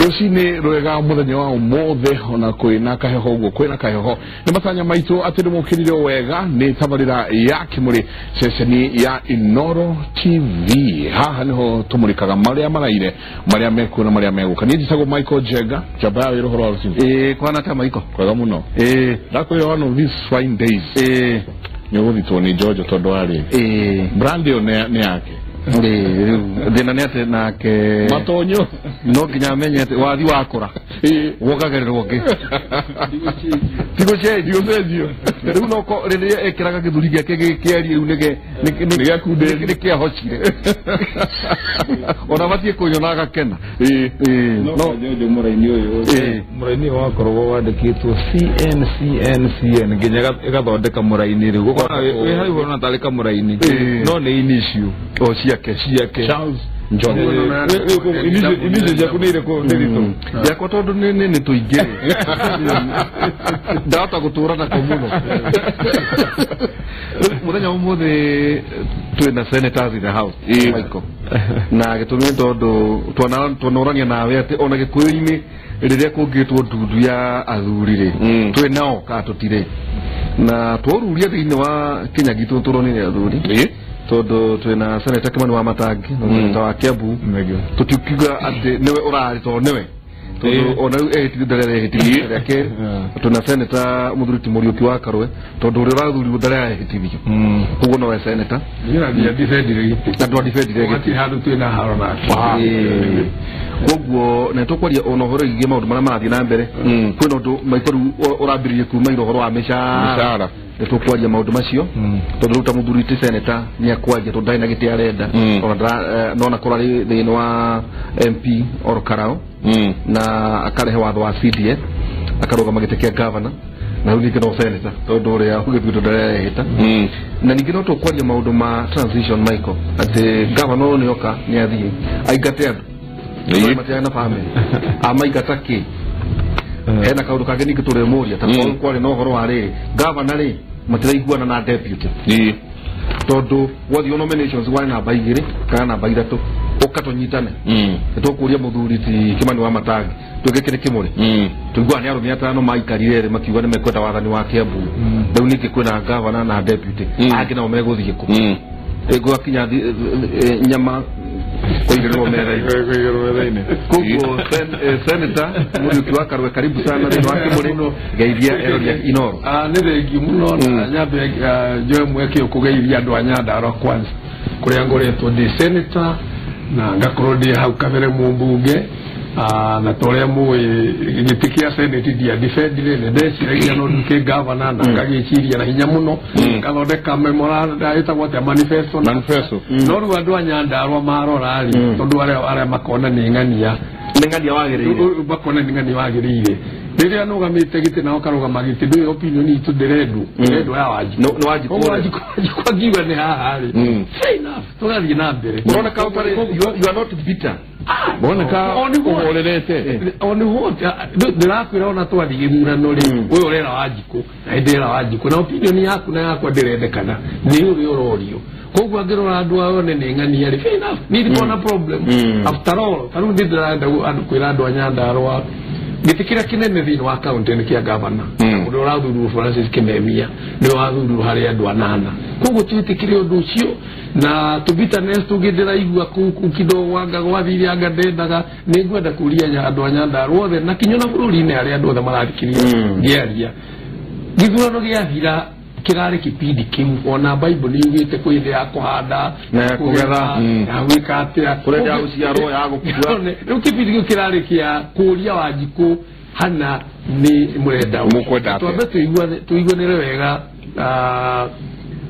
Rũcinĩ rwega mũthenya wa ũmũthĩ ona kwĩna kaheho ũguo kwĩna kaheho nĩ matanya maitũ atĩ nĩ mũkĩrire wega nĩ tabarĩra ya Kĩmũrĩ ceceni ya Inoro TV. Haha nĩho tũmũrĩkaga marĩa maraire marĩa mekuo na marĩa megũka. Niĩ njĩtagwo Michael Njenga njamba ya wĩra ũhoro wa rũcinĩ. Ĩĩ kwana ta Michael kwega mũno. Ĩĩ ndakwĩra one of these fine days ĩĩ nĩ ũgũthitwo nĩ Jojo tondũ warĩ ĩĩ brand ĩyo nĩ yake. Rĩu thĩna nĩ atĩ nake matonyo no nginya amenye atĩ wathi wakũra wongagĩrĩrwo ũngĩ tigũcenjio rĩu no rĩrĩa ekĩraga gĩthũri gĩake gĩkĩarie rĩu nĩgĩakundĩri nĩkĩahocire ona batiĩ kũnyona agakena. No Jojo mũraini ũyũ mũraini ũyũ wakoragwo wandĩkĩtwo CNCNCN nginya ĩgathondeka mũraini rĩu ũkona wĩ hau ũrona tarĩ kamũraini no nĩ initial o ciake ciake Charles Njogu. Initial ciaku nĩ irĩkũ ndĩritũ yakwa tondũ nĩ tũingĩ ndahota gũtũra nako mũno. Mũthenya ũmũthĩ twĩna senators in the house Michael, na gĩtũmi nĩ tondũ twanorania nawe atĩ ona gĩkũyũ-inĩ rĩrĩa kũngĩtwo ndundu ya athuri rĩ twĩ nao kana tũtirĩ na tworuria thĩinĩ wa Kenya gitũ tũronire athuri tondũ twĩna Senator Kimani wa Matangi na Senator wa Kiambu tũtikiuga atĩ nĩwe ũrarĩ tondũ nĩwe tondũ ona rĩu ehĩtithio ndarĩ arehĩtithio rĩa kerĩ. Twĩna Senator Mũthuri ti Mũriũki wa Karũe tondũ ũrĩa ũrathurirwo ndarĩ arehĩtithio koguo nowe senator na ndwadibendire gĩtĩ handũ twĩna haro nake. Koguo na tũkwaria ona ũhoro wĩgiĩ maũndũ marĩa marathiĩ na mbere kwĩna ũndũ Michael rĩu ũrambĩrĩria kuma ira ũhoro wa mĩcara nĩ tũkwaria maũndũ macio tondũ rĩu ta mũthuri ti senator nĩ akwaria tondũ ndarĩ na gĩtĩ arenda ona nona korwo arĩ thĩinĩ wa MP Ol Kalou na akarehe watho wa CDF akarũgama gĩtĩ kĩa governor na rĩu ningĩ no senator tondũ ũrĩa ũgĩtuĩtwo ndarehĩta. Na ningĩ no tũkwaria maũndũ ma transition Michael atĩ governor ũyũ nĩoka nĩ athiĩ aingate andũ matiarĩ na family amaingata kĩ hena kaũndũ kangĩ ningĩ tũrĩmũria ta kwarĩ na ũhoro wa rĩrĩ governor rĩ matiraiguana na deputy tondũ gwathiĩ nominations kwarĩ namba 2 kana namba 3 ũka tũnyitane nĩ tũkũria mũthuri ti Kimani wa Matangi twĩke kĩrĩ Kĩmũrĩ tũiguaga nĩ arũme atano maikarire erĩ makiuga nĩ mekwenda wathani wa Kiambu rĩu ningĩ kwĩna governor na deputy angĩ nao megũthiĩ kũ gwakinya nyama kũigĩrĩrwo metha-inĩ. Koguo Senator Mũriũki wa Karũe karibu sana thĩinĩ wa Kĩmũrĩ geithia erori a Inoro. Nĩ thengiũ mũno na nyambe njoe mweke ũyũ kũgeithia andũ a Nyandarua kwanza kũrĩa ngoretwo ndĩ senator na ngakorwo ndĩ hau kabere mũmbunge na torĩa mũĩ gĩtĩ kĩa senate ndiadibendire nĩ ndeciragia no nduĩke governor na ngagĩciria na hinya mũno ngathondeka memorandum ĩtagwo atĩa manifesto no rĩu andũ a Nyandarua marora rĩ tondũ arĩa makona nĩ ng'ania wagĩrĩire makona nĩ ng'ania wagĩrĩire rĩrĩa nũgamĩte gĩtĩ nao karũgama gĩtĩ ndũĩ opinion itũ ndĩrendwo ya Wanjikũ Wanjikũ angiuga nĩ haha rĩ fair enough tũgathiĩ na mbere. Ũroneka ũtarĩ you are not bitter boneka ũhorerete o nĩguo ndĩrakwĩra ona twathiĩ gĩthurano rĩ ũyũ ũrera Wanjikũ na ndĩrera Wanjikũ na opinion yaku na yakwa ndĩrendekana nĩ ũrĩa ũrorio koguo angĩrora andũ ao one nĩ ng'ania rĩ fair enough niĩ ndikona problem after all ta rĩu ndĩrenda andũ kwĩra andũ a Nyandarua gĩtĩ kĩrĩa kĩnene thĩinĩ wa kaũntĩ nĩ kĩa governor ũrĩa ũrathurirwo Francis Kimemia nĩwe wathurirwo harĩ andũ anana koguo twĩtĩkĩre ũndũ ũcio na tũbitterness tũngĩ ndĩraigua kũu kidogo anga gwathire anga ndendaga nĩ ngwenda kũria andũ a Nyandarua othe na kinya na bũrũri-inĩ arĩa andũ othe marathikĩrĩria ngĩaria gĩthurano gĩathira kĩrarĩ kĩbindi kĩu ona Bible nĩ yugĩte kwĩ hĩndĩ ya kũhanda na ya kũgetha ya gwĩka atĩa kũrĩa ya gũciarwo ya gũkua rĩu kĩbindi kĩu kĩrarĩ kĩa kũria Wanjikũ hana nĩ mũrenda twambe tũiguanĩre wega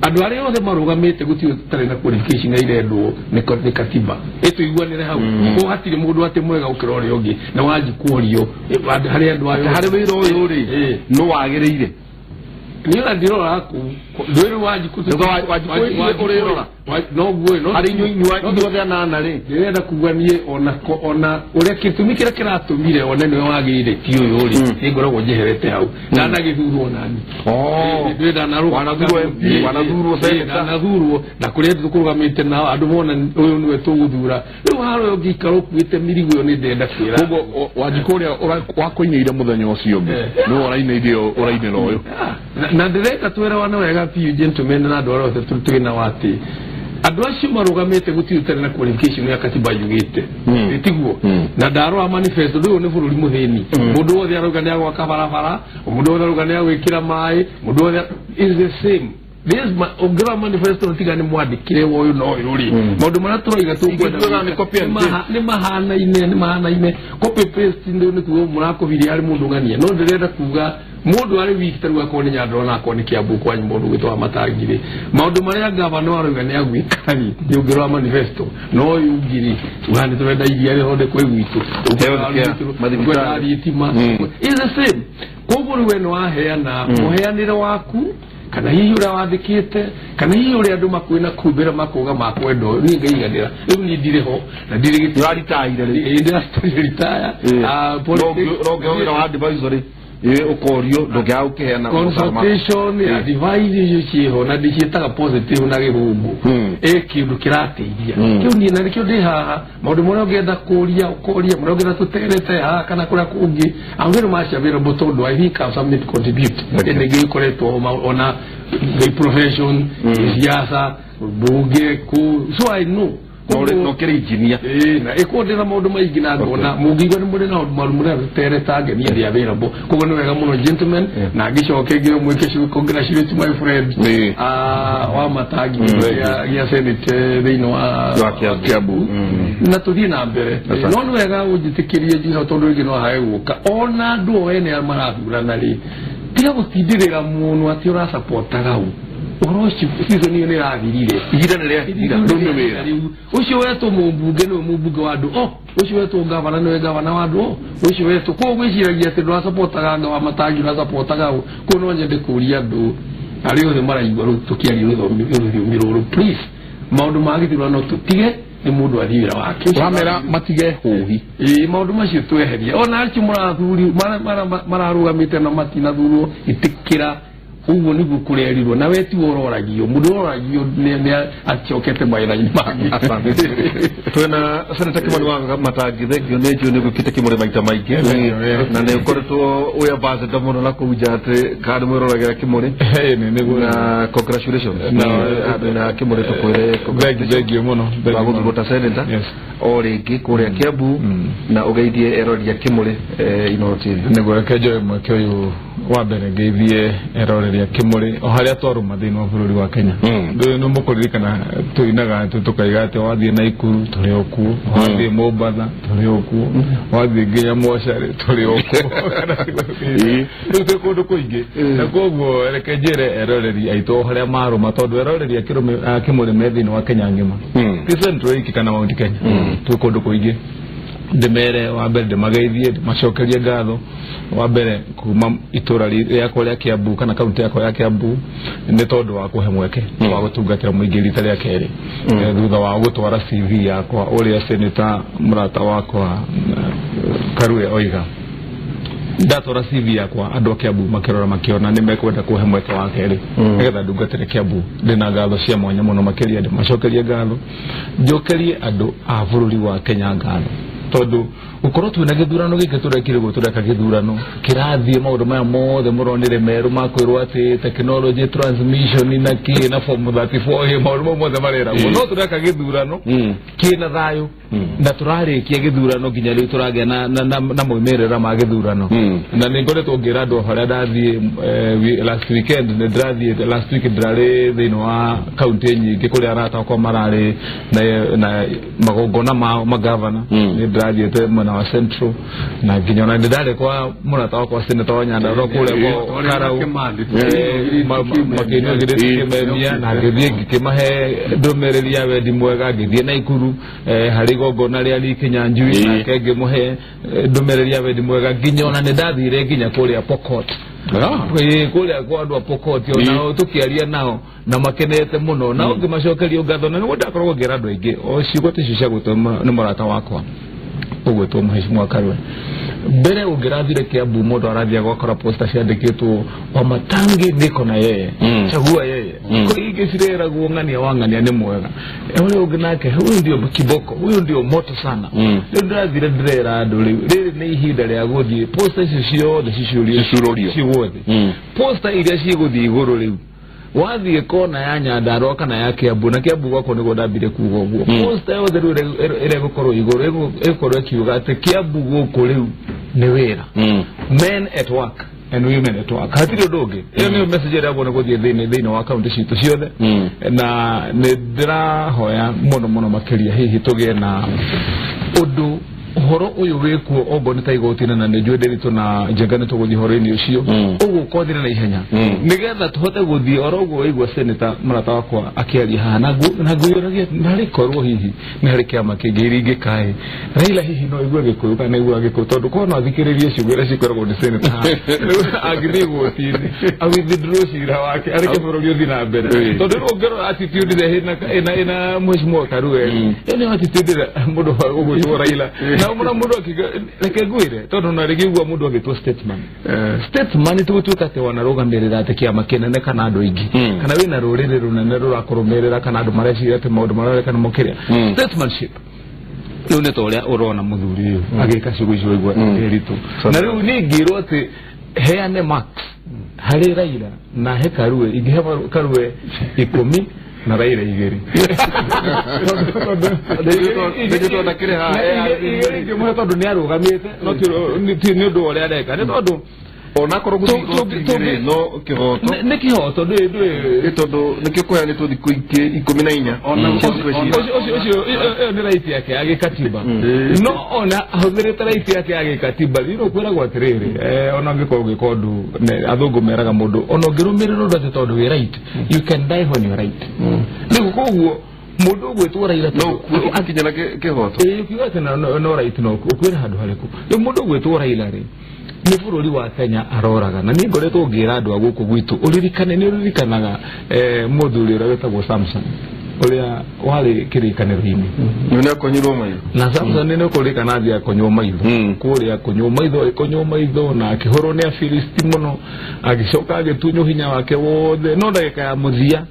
andũ arĩa othe marũgamĩte gũtirĩ ũtarĩ na qualification irendwo nĩ katiba ĩtũiguanĩre hau koguo hatirĩ mũndũ atĩ mwega gũkĩra ũrĩa ũngĩ na Wanjikũ orio harĩ andũ ayo harĩ wĩra ũyũ rĩ nũ wagĩrĩire niĩ ona ndirora kũu Ndwĩrĩ Wanjikũ Wanjikũ ũrĩrora noguo no harĩ inyuĩ othe anana rĩ ndĩrenda kuga niĩ ona ũrĩa gĩtũmi kĩrĩa kĩratũmire one nĩwe wagĩrĩire ti ũyũ rĩ nĩ ngoragwo njeherete hau ndanagĩthurwo nani ndanathurwo na kũrĩa tũkũrũgamĩte nao andũ mona ũyũ nĩwe tũgũthura rĩu harĩa ũngĩikara ũkuĩte mĩrigo ĩyo nĩ ndĩrenda kwĩra koguo Wanjikũ ũrĩa wakũinĩire mũthenya ũcio ũngĩ nĩwe ũrainĩire ũrainĩra ũyũ na ndĩrenda twerewane wega biũ gentlemen na andũ arĩa othe tũrĩ nao atĩ andũ acio marũgamĩte gũtirĩ ũtarĩ na qualification ya katiba yugĩte tiguo na ndarora manifesto ndũyũ nĩ bũrũri mũthĩni mũndũ wothe arauga nĩ agwaka barabara mũndũ wothe arauga nĩ agwĩkĩra maĩ mũndũ wothe is the same this ũngĩrora manifesto tiga nĩ mwandĩkĩre wa ũyũ na ũyũ rĩ maũndũ marĩa tũroiga tũkwenda nĩ mahanaine copy paste nĩ kuga mũrakũbirie harĩ mũndũ ng'ania no ndĩrenda kuga mundu ari wiki taru akorwo nĩ Nyandarua na akorwo nĩ Kiambu kwanyu mũndũ gwĩtwo wa Matangi rĩ maũndũ marĩa gavana arauga nĩ agwĩka rĩ ũngĩrora manifesto no ũyũ ũngĩ rĩ tuga nĩ tũrenda iria rĩthondekwo gwitũ tũkwenda thitima is the same koguo rĩu we nĩ waheana mũheanĩre waku kana hihi ũrĩa wandĩkĩte kana hihi ũrĩa andũ makwĩna kumbĩra makuga makwenda ũyũ niĩ ngaiganĩra rĩu niĩ ndirĩ ho na ndirĩ gĩtĩ ũraritaire rĩ ndĩraritire ritaya no wĩra wa advisory ukorio ndũngĩaga gũkĩheana consultation advice icio ciĩho na ndĩciĩtaga positive na gĩthũngũ ĩ kĩndũ kĩrateithia kĩu niĩ na nĩkĩo ndĩ haha maũndũ marĩa ũngĩenda kũria ũkoria marĩa ũngĩenda tũterete haha kana kũrĩa kũngĩ I'm very much available tondũ I think I've something to contribute ĩndĩ ngĩkoretwo ona the profession siasa bunge kũ so I know no kĩrĩ engineer na ĩkũndĩra maũndũ maingĩ na ngona mũngĩigua nĩ mũrĩ na maũndũ maru mũrĩa tereta ngenia ndĩ available koguo nĩ wega mũno gentlemen na ngĩcoke ngĩre mwĩke congratulate my friend wa Matangi gĩa senate thĩinĩ wa Kiambu na tũthiĩ na mbere no nĩ wega ũnjĩtĩkĩrie njuga tondũ rĩngĩ no hae gũka ona andũ o ene marathurana rĩ tiga gũtindĩrĩra mũno atĩ ũracapotaga ũ ũhoro ũcio season ĩyo nĩ ĩrathirire ihinda nĩ rĩathirire ũcio wetwo mũmbunge nĩwe mũmbunge wa andũ ũcio wetwo gavana nĩwe gavana wa andũ ũcio wetwo koguo gwĩciragia atĩ ndũracapotaga wa Matangi ũracapotaga ũ koguo no nyende kũria andũ arĩa othe maraigua rĩu tũkĩaria rũthiomi rũrũ please maũndũ ma gĩthurano tũtige nĩ mũndũ athiĩ wĩra wake ũramera matige hũhi ĩĩ maũndũ macio tweherie ona acio mũrathuri mararũgamĩte na matinathurwo ĩtĩkĩra uguo niguo kurerirwo na we ti uroragio mundu uroragio ni acokete mawira-inĩ mangĩ. Asante. Twina Senator Kimani wa Matangi, thengio nĩ njũĩ nĩ gũkĩte Kimuri maita maingĩ na nĩ ũkoretwo wĩ ambassador mũno na kũu nja atĩ kana nĩ mwĩroragĩra Kimuri. Na congratulations na Kimuri tũkwĩre thengio mũno wa gũthurwo ta senator o rĩngĩ kũrĩa Kiambu na ũgeithie eroreri a Kimuri Inooro TV. Nĩguo reke njoe mweke ũyũ wa mbere ngeithie eroreri a Kimuri o harĩa twarũma thĩinĩ wa bũrũri wa Kenya. Nĩ mũkũririkana tũinaga tũkaiga atĩ wathiĩ Naikuru tũrĩ o kuo, wathiĩ Mombatha tũrĩ o kuo, wathiĩ nginya Mocarĩ tũrĩ o kuo, rĩu twĩ kũndũ kũingĩ. Na koguo reke njĩre eroreri aitũ o harĩa marũma, tondũ eroreri a Kimuri me thĩinĩ wa Kenya ng'ima, ti Central iki kana Mount Kenya, twĩ kũndũ kũingĩ. Ndĩmere wa mbere ndĩmageithie ndĩmacokerie ngatho wa mbere kuma itũra rĩakwa rĩa Kiambu kana kaunti yakwa ya Kiambu nĩ tondũ wa kũhe mweke wa gũtungatĩra mũingĩ rita rĩa kerĩ thutha wa gũtwara CV yakwa ũrĩa senator mũrata wakwa Karue oiga. Ndatwara CV yakwa andũ a Kiambu makĩrora makĩona nĩ mekwenda kũhe mweke wa kerĩ nĩgetha ndungatĩre Kiambu. Ndĩna ngatho cia mwanya mũno makĩria, ndĩmacokerie ngatho, njokerie andũ a bũrũri wa Kenya ngatho tondũ gũkorwo twĩna gĩthurano gĩkĩ tũrekire guo tũreka gĩthurano kĩrathiĩ maũndũ maya mothe mũronire merũ makwĩrwo atĩ technology transmission na kĩ na form 34 maũndũ mau mothe mareragwo, no tũreka gĩthurano kĩna thayũ na tũrarĩkia gĩthurano nginya rĩu tũragĩa na maumĩrĩra ma gĩthurano. Na nĩ ngoretwo ngĩra andũ harĩa ndathiĩ last weekend, nĩ ndĩrathiĩ last week ndĩrarĩ thĩinĩ wa kaunti nyingĩ kũrĩa arata akwa mararĩ na magongona ma magavana, nĩ ndĩrathiĩte mwena wa Central na nginya ona nĩ ndarĩ kwa mũrata wakwa Senator wa Nyandarua kũrĩa kwa Karau makĩinũgĩrĩte kĩmemia na ngĩthiĩ ngĩkĩmahe ndũmĩrĩri ya wendi mwega. Ngĩthiĩ Naikuru harĩ igongona rĩa Lee Kinyanjui nake ngĩmũhe ndũmĩrĩri ya wendi mwega, nginya ona nĩ ndathire nginya kũrĩa Pokot Kũrĩa kwa andũ a Pokot nao tũkĩaria nao na makenete mũno na ũngĩmacokeria ngatho na nĩguo ndakoragwo ngĩra andũ aingĩ o ciugo ta icio cia gwĩtwo nĩ mũrata wakwa ũgwĩtwo Mheshimiwa Karue. Mbere ũngĩrathire Kiambu mũndũ arathiaga ũgakora posta ciandĩkĩtwo Wamatangi niko na yeye, chagua yeye. Kwa ingĩ cireragwo ng'ania wa ng'ania nĩ mwega, ũrĩa ũngĩ nake huyu ndio kiboko, huyu ndio moto sana. Rĩu ndĩrathire ndĩrera andũ rĩu rĩrĩ nĩ ihinda rĩa gũthiĩ posta icio ciothe cicurio cigũthiĩ posta iria cigũthiĩ igũrũ rĩu wathiĩ kona ya Nyandarua kana ya Kiambu na Kiambu gwakwa nĩguo ndambire kuga ũguo posta yothe rĩu ĩrĩa ĩgũkorwo igũrũ ĩgũkorwo ĩkiuga atĩ Kiambu gũkũ rĩu nĩ wĩra, men at work and women at work, hatirĩ ũndũ ũngĩ. Ĩyo nĩyo message ĩrĩa nguona gũthiĩ thĩinĩ wa kaunti citũ ciothe, na nĩ ndĩrahoya mũno mũno makĩria hihi tũgĩe na ũndũ ũhoro ũyũ wĩkuo ongorwo nĩ ta igoti-inĩ na nĩ njũĩ Ndiritu na Njenga nĩ tũgũthiĩ ũhoro-inĩ ũcio ũgũka ũthire na ihenya nĩgetha tũhote gũthiĩ oro ũguo waigua seneta mũrata wakwa akĩaria haha na ngwĩyũragia narĩ korwo hihi nĩ harĩ kĩama kĩngĩ iringĩkaĩ Raila hihi no aigue Gĩkũyũ kana aigua Gĩkũyũ tondũ korwo no athikĩrĩrie ciugo iria cikoragwo nĩ seneta haha angĩthiĩ igoti-inĩ awithdraw cira wake areke bũrũri ũthiĩ na mbere tondũ rĩu ũngĩrora attitude ĩrĩa ĩna Mheshimiwa Karue ĩyo nĩyo attitude ĩrĩa mũndũ ũgwĩtwo Raila na mũno mũndũ akiuga reke ngwĩre tondũ na rĩngĩ igua mũndũ agĩtwo statesman statesman ti gũtuĩka atĩ wanarũgamĩrĩra atĩ kĩama kĩnene kana andũ aingĩ kana wĩna rũrĩrĩ rũnene rũrakũrũmĩrĩra kana andũ mareciria atĩ maũndũ marareka nĩmo kĩrĩa statesmanship rĩu nĩ ta ũrĩa ũrona mũthuri ũyũ agĩka ciugo icio waigua Ndiritu na rĩu niĩ ngĩrwo atĩ heane marks harĩ Raila na he Karue ingĩhe Karue 10 na Raila 2 ingĩmũhe tondũ nĩ arũgamĩte no ti nĩ ũndũ wa ũrĩa areka nĩ tondũ onakorwo gũthiĩ no kĩhoto nĩ kĩhoto ndĩ tondũ nĩkĩo kũheanĩtwo thikũ 14 ũcio ĩyo nĩ right yake ya gĩkatiba no ona ahũthĩrĩte right yake ya gĩkatiba rĩu kwĩragwo atĩrĩrĩ ona ũngĩkorwo ũgĩka ũndũ athũngũ meraga mũndũ ona ũngĩrũmĩrĩra ũndũ atĩ tondũ wĩ right you can die when you're right rĩu koguo mũndũ ũgwĩtwo Raila no ũkinyĩra kĩhoto ũkiuga atĩ no right no ũkwĩra handũ harĩkũ rĩu mũndũ ũgwĩtwo Raila rĩ nĩ bũrũri wa Kenya aroraga na niĩ ngoretwo ngĩra andũ a gũkũ gwitũ ũririkane nĩ ũririkanaga mũthuri ũrĩa wĩtagwo Samson ũrĩa warĩ kĩrĩkanĩro-inĩ nĩ akonyirwo maitho na Samson nĩ ũkũririkana athiĩ akonywo maitho kũrĩa akonywo maitho agĩkonywo maitho na akĩhũrwo nĩ Afilisti mũno agĩcoka agĩtunywo hinya wake wothe no ndagĩka ya mũthia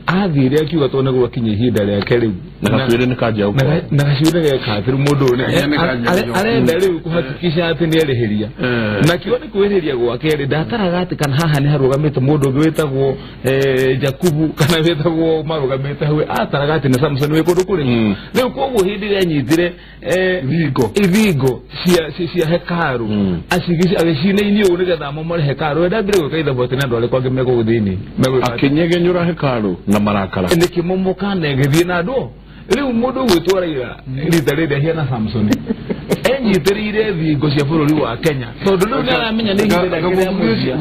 athire akiuga tondũ nĩguo akinya ihinda rĩake rĩu na gacuĩrĩ nĩ kanjia gũkũra na gacuĩrĩ geka atĩ rĩu mũndũ ũyũ arenda rĩu kũhakikisha atĩ nĩ erĩhĩria na kiugo nĩ kwĩrĩhĩria gwake rĩ ndataraga atĩ kana haha nĩ harũgamĩte mũndũ ũngĩ wĩtagwo Jakubu kana wĩtagwo marũgamĩte hau ataraga atĩ nĩ Samson wĩ kũndũ kũrĩ rĩu koguo hĩndĩ ĩrĩa anyitire ithingo cia hekaru agĩcinainie ũũ nĩgetha amomore hekaru ndambire gwĩka ithabu atĩ nĩ andũ arĩkũ angĩ megũkũ thĩinĩ akĩnyegenyũra hekaru na marakara nĩkĩmomoka na ĩgĩthiĩ na andũ rĩu mũndũ ũgwĩtwo Raila rita rĩrĩ ahiana Samson enyitĩrĩire thingo cia bũrũri wa Kenya tondũ rĩu nĩaramenya nĩ ihinda rĩake rĩa mũthia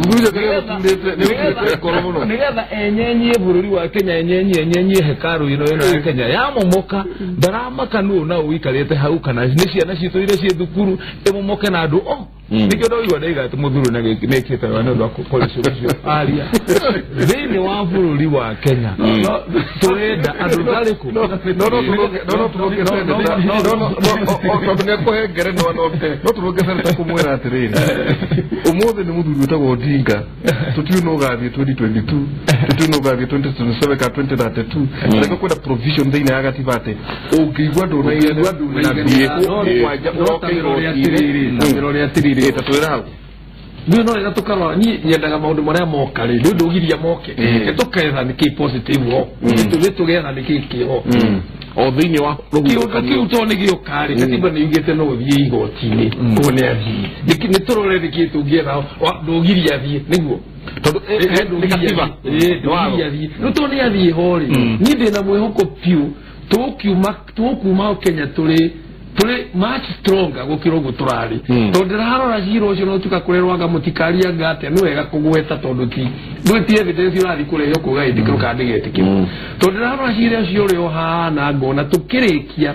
nĩgetha enyenyie bũrũri wa Kenya enyenyie hekaru ĩno ya Kenya yamomoka ndaramaka nũ na ũikarĩte hau kana nĩ ciana citũ iria ciĩ thukuru ĩmomoke na andũ o nĩkĩo ndaigua ndaiga atĩ mũthuri nĩekĩte wega nĩ ũndũ wa policy ũcio aria thĩinĩ wa bũrũri wa Kenya tũrenda andũ tarĩkũ tondũ nĩ akũhe ngerenwa no tũrũnge seneta kũmwĩra atĩrĩrĩ ũmũthĩ nĩ mũthuri wĩtagwo Odinga tũtiũĩ nũ ũgathiĩ 2022 tũtiũĩ nũ ũgathiĩ 2027 kana 2032 na kwenda provision thĩinĩ ya gatiba atĩ ũngĩigua ndũnaigana kwanja ũroke igoti-inĩ tatwĩra hau niĩ no rĩrĩa tũkarora niĩ nyendaga maũndũ marĩa moka rĩ nĩ ũndũ ũgiria moke tũketha nĩkĩ positive ho nĩ tũgetha nĩkĩ kĩho o thĩinĩ wa kĩũndũ kĩu tondũ nĩ gĩũka rĩ katiba nĩ yugĩte no ũthiĩ igoti-inĩ koguo nĩ athiĩ nĩ tũrore nĩkĩ tũngĩetha ndũgiria athiĩ nĩguo tondũ nĩ katiba ndũgiria athiĩ rĩu tondũ nĩ athiĩ ho rĩ niĩ ndĩna mwĩhoko biũ tũkuma Kenya tũrĩ much stronger gũkĩra ũguo tũrarĩ tondũ ndĩrarora cira ũcio no tuka kũrerwo anga mũtikarianga atĩa nĩ wega kũgweta tondũ ti ndũĩ ti evidence ũrathiĩ kũrehwo kuga ĩtĩkĩrwo kana ndĩgetĩkĩrwo tondũ ndĩrarora cira ũcio ũrĩa ũhana ngona tũkĩrĩkia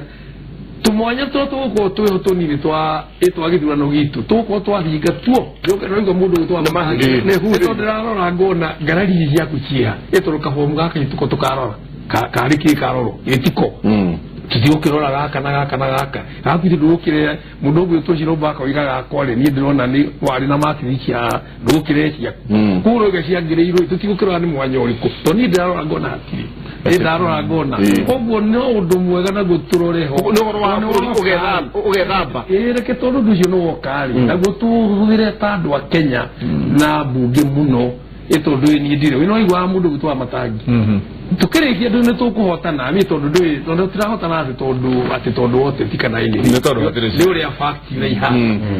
Tumwanya tũrĩa tũgũkorwo twĩho tũnini twa ĩtwa gĩthurano gitũ tũgũkorwo twahinga tuo nĩũkaigua mũndũ ũgĩtwa tondũ ndĩrarora ngona ngarari ici ciaku ciĩha ĩtondũ kabomu gaka gĩtuko tũkarora karĩ kĩ karorwo gĩtiko tũtigũkĩrora gaka na gaka na gaka gaku ithe ndũgũkĩrĩa mũndũ ũgwĩtwo Ciromba akoiga gakwa rĩ niĩ ndĩrona nĩ warĩ na makiri cia ndũgũkĩrĩa ciaku koguo ũrauga ciangĩrĩirwo tũtigũkĩrora nĩ mwanya ũrĩkũ tondũ niĩ ndĩrarora ngona hatirĩ niĩ ndarora ngona koguo no ũndũ mwega naguo tũrore ho nĩ ũhoro wa bũrũri ũgethamba ĩĩ reke tondũ ũndũ ũcio nĩ woka rĩ naguo tũhũthĩre ta andũ a Kenya na mbunge mũno ĩtondũ niĩ ndirĩ wĩna waiguaga mũndũ ũgwĩtwo Matangi tukĩrĩkia ndũ nĩ tũkũhotana niĩ tondũ ndũĩ tondũ tũtirahotana atĩ tondũ atĩ tondũ wote ti kana ini nĩ ũrĩa fact iraiha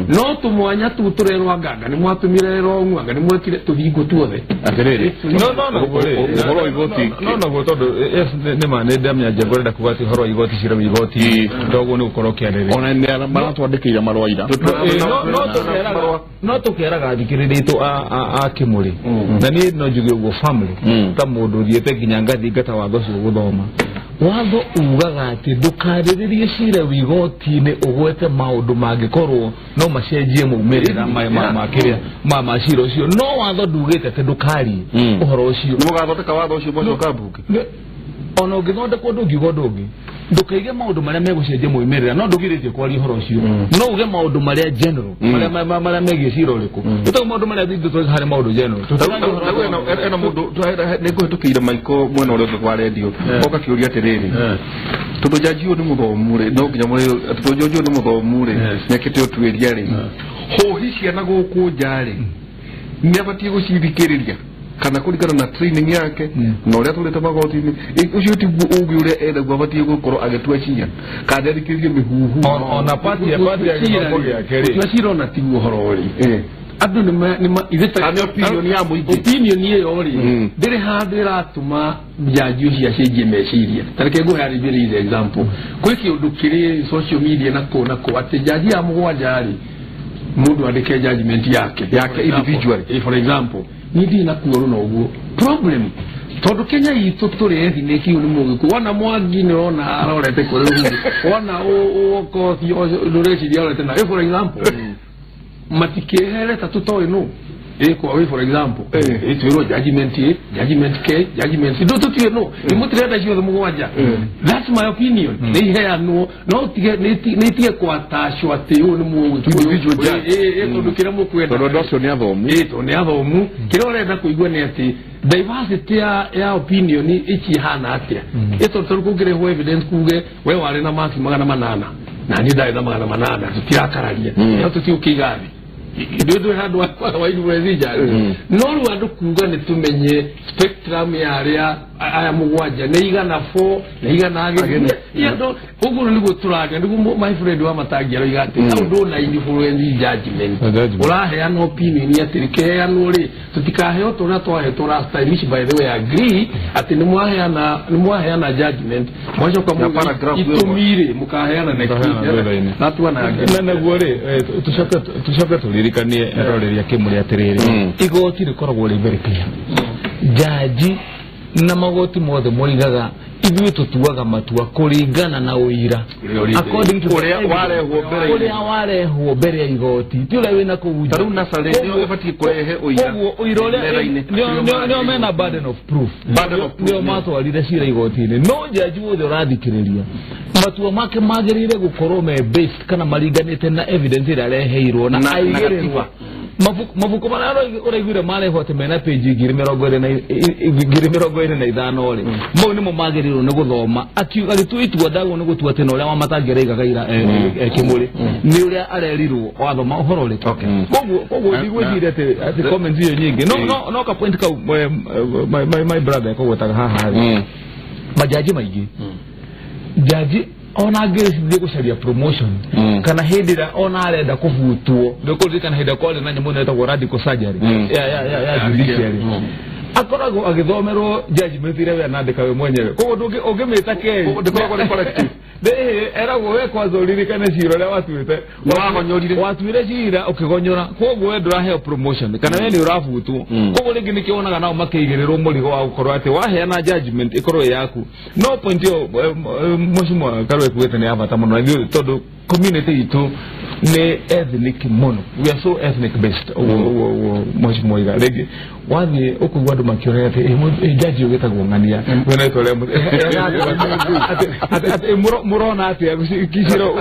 no tũmwanya tu tũrerwo anga nĩ mwatũmire wrong anga nĩ mwekire tũhingo tuothe atĩrĩrĩ no ũhoro wa igoti no naguo tondũ yes nĩ ma nĩ ndamenya njengo ũrenda kuga atĩ ũhoro wa igoti cira wa igoti toguo nĩ gũkorwo ũkĩarĩrĩria ona nĩ maratwandĩkĩire marũa ira no tũkeraga thikĩrĩria itũ a Kĩmũrĩ na niĩ no njuge ũguo family ta mũndũ ũthiĩte nginya ngathingata watho ũcio gũthoma watho ugaga atĩ ndũkarĩrĩrie cira wa igoti-inĩ ũgwete maũndũ mangĩkorwo no macenjie maumĩrĩra ma kĩrĩa ma cira ũcio no watho ndugĩte atĩ ndũkarie ũhoro ũcio nĩ mũgathondeka watho ũcio mwacoka mbunge ona ũngĩthondekwo ndũngiuga ũndũ ũngĩ ndũkaige maũndũ marĩa megũcenjia moimĩrĩra no ndũgirĩtie kwaria ũhoro ũcio no uge maũndũ marĩa general marĩa megiĩ cira ũrĩkũ ĩtagwo maũndũ marĩa ithuĩ harĩ maũndũ general ena mũndũ nĩ ngũhĩtũkĩire maiko mwena ũrĩa ũngĩ kwa rendio oka kĩũria atĩrĩrĩ tondũ jaji ũyũ nĩ mũthomu rĩ no nginya tondũ jaji ũyũ nĩ mũthomu rĩ nĩekĩte ũtuĩria rĩ hũhi ciana gũkũ nja rĩ nĩ abatiĩ gũcithikĩrĩria kana kũringana na training yake na ũrĩa tũrĩte magoti-inĩ ũcio tiguo ũgĩ ũrĩa endagwo abatiĩ gũkorwo agĩtua ciira kana athikĩrĩrie mĩhuhu ona pati ya gĩthomo gĩake rĩ gũtua ciira ona tiguo ũhoro rĩ andũ nĩ opinion ya mũingĩ opinion ĩyo rĩ ndĩrĩ handũ ĩratũma njanji ũcio acenjie meciria ta reke ngũhe arĩmbĩrĩire example gwĩ kĩũndũ kĩrĩ social media na kũ na kũ atĩ njanji ya mũgwanja rĩ mũndũ andĩke judgment yake individually for example niĩ ndirĩ na kuoro na ũguo problem tondũ Kenya itũ tũrĩ ethinic ũyũ nĩ mũgĩkũyũ wona Mwangi nĩ ũrona arorete kũrĩ Uhuru wona Okoth ndũreciria arorete na for example matikĩhereta tũtoĩ nũ ĩkwa for example ĩtwĩrwo judgment A judgment K judgment C ndũ tũtiũĩ nũ nĩ mũtirenda ciothe mũgwanja that's my opinion nĩ iheanwo no nĩ itige kwatacwo atĩ ũyũ nĩ mũgĩkũyũ tondũ kĩrĩa mũkwenda tondũ andũ acio nĩ athomu tondũ nĩ athomu kĩrĩa ũrenda kũigua nĩ atĩ diversity ya opinion ici ihana atĩa tondũ kũngĩrehwo evidence kuge we warĩ na maki 800 na niĩ ndarĩ na 800 tũtirakararia no tũtigũkĩiga thĩ ndå handå wa influence no rä andå kuga nä tå menye spectrum ya arä aya mũgwanja nä igana 4 nä igana ageni ũguo nĩguo tũraria nĩguo my friend wa Matangi aroiga atĩ hau ndũna influence judgment ũraheana opinion atĩ rĩkĩheanwo rĩ tũtikaheo tũrĩa twahetwo last time which by the way agree atĩ nĩ mwaheana judgment mwacoka itũmi rĩ mũkaheana next na naguo rĩ tũcoke tũririkanie eroreri a Kĩmũrĩ atĩrĩrĩ igoti rĩkoragwo rĩ very clear jaji na magoti mothe moigaga ithuĩ tũtuaga matua kũringana na ũira according to ũrĩa warehwo mbere ya igoti ti ũrĩa wĩna kũu nja ta rĩu nasarĩ nĩo ĩbatiĩ kũrehe ũira koguo ũira ũrĩa nĩo mena burden of proof nĩo matwarire cira igoti-inĩ no jaji wothe ũrathikĩrĩria matua make magĩrĩire gũkorwo me based kana maringanĩte na evidence ĩrĩa areheirwo na aigĩrĩrwo mabuku marĩa ũraiguire marehwo atĩ mena page 2025 rĩ mau nĩmo magĩrĩirwo nĩ gũthoma agĩtua itua ndagwo nĩ gũtua atĩ na ũrĩa Wamatangi araigaga ira Kĩmũrĩ nĩ ũrĩa arerirwo wathoma ũhoro ũrĩkũ koguo ndigwĩciria atĩ comments iyo nyingĩ no ka point kau my brother ekũgwetaga haha rĩ majaji maingĩ jaji ona angĩrĩcithie gũcaria promotion kana hĩndĩ ĩrĩa ona arenda kũbutwo nĩũkũririkana hĩndĩ ĩrĩa kwarĩ na nyamũ ĩno ĩtagwo radical surgery ya judiciary akoragwo agĩthomerwo judgment ĩrĩa we anandĩka we mwenyewe koguo ũngĩmĩta K ndĩkoragwo nĩ collective Eragwo we kwanza uririkane cira ũrĩa watuĩte. Wagonyorire. Watuire cira ũkĩgonyora. Koguo we ndũraheo promotion kana we nĩ ũrabutwo. Koguo rĩngĩ nĩkĩo wonaga nao makĩigĩrĩrwo mũrigo wa gũkorwo atĩ waheana judgment ĩkorwo ĩ yaku. No point ĩyo Mheshimiwa Karua ekuĩte nĩ ya bata mũno na ithuĩ tondũ community itũ nĩ ethnic mũno. We are so ethnic based. Ũguo Mheshimiwa Iga rĩngĩ wathiĩ ũkũigua andũ makĩũria atĩ jaji ũgĩtagwo ng'ania wĩna rĩtwa rĩa atĩ mũrona atĩa kiciro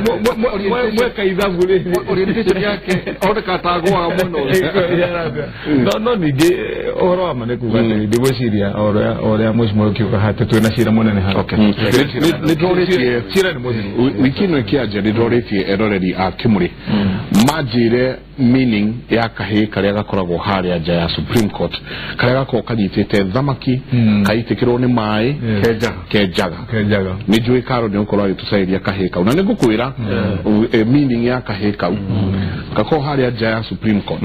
mweka ithabu rĩ Orientation yake oneka tagwaga mũno. No ningĩ ũhoro wa ma nĩ kuga atĩ ndigwĩciria ũrĩa Mheshimiwa ũkiuga atĩ twĩna cira mũnene haha. Nĩ Cira nĩ mũthiri. Wiki ĩno ĩkĩanjia nĩ ndorĩtie eroreri a Kĩmũrĩ manjĩre meaning ya kahĩĩ karĩa gakoragwo harĩa nja ya Supreme Court karĩa gakoragwo kanyitĩte thamaki kaitĩkĩrwo nĩ maĩ kenjaga. Nĩ njũĩ Karo nĩ ũkorwo agĩtũcarĩria kahĩĩ kau na nĩ ngũkwĩra meaning ya kahĩĩ kau gakoragwo harĩa nja ya Supreme Court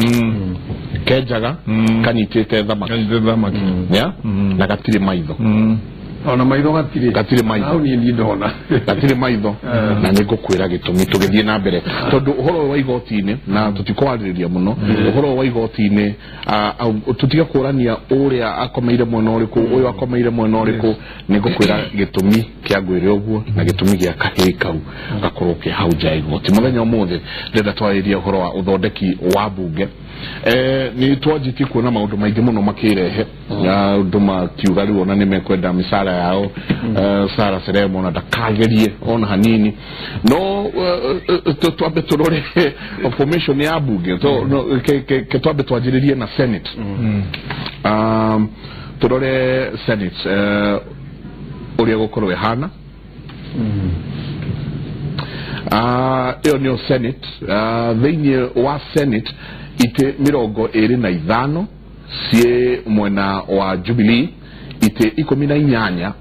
kenjaga kanyitĩte thamaki na gatirĩ maitho. Ona maitho gatirĩ. Gatirĩ maitho. Hau niĩ niĩ ndona. Gatirĩ maitho. Na nĩ ngũkwĩra gĩtũmi tũgĩthiĩ na mbere tondũ ũhoro ũyũ wa igoti-inĩ na tũtikwarĩrĩria mũno ũhoro ũyũ wa igoti-inĩ tũtige kũrania ũrĩa akomeire mwena ũrĩkũ ũyũ akomeire mwena ũrĩkũ. Nĩ ngũkwĩra gĩtũmi kĩa ngwĩre ũguo na gĩtũmi gĩa kahĩĩ kau gakorwo ke hau nja ya igoti. Mũthenya ũmũthĩ ndĩrenda twarĩrie ũhoro wa ũthondeki wa mbunge. Nĩ twanjĩtie kuona maũndũ maingĩ mũno makĩrehe andũ makiuga rĩu ona nĩ mekwenda mĩcara yao Sarah Seremo ona ndakagerie ona hanini no twambe tũrore formation ya mbunge ke twambe twanjĩrĩrie na Senate. Tũrore Senate ũrĩa gũkorwo ĩhana. Ĩyo nĩyo Senate. Thĩinĩ wa Senate itĩ 25 ciĩ mwena wa Jubilee, itĩ 18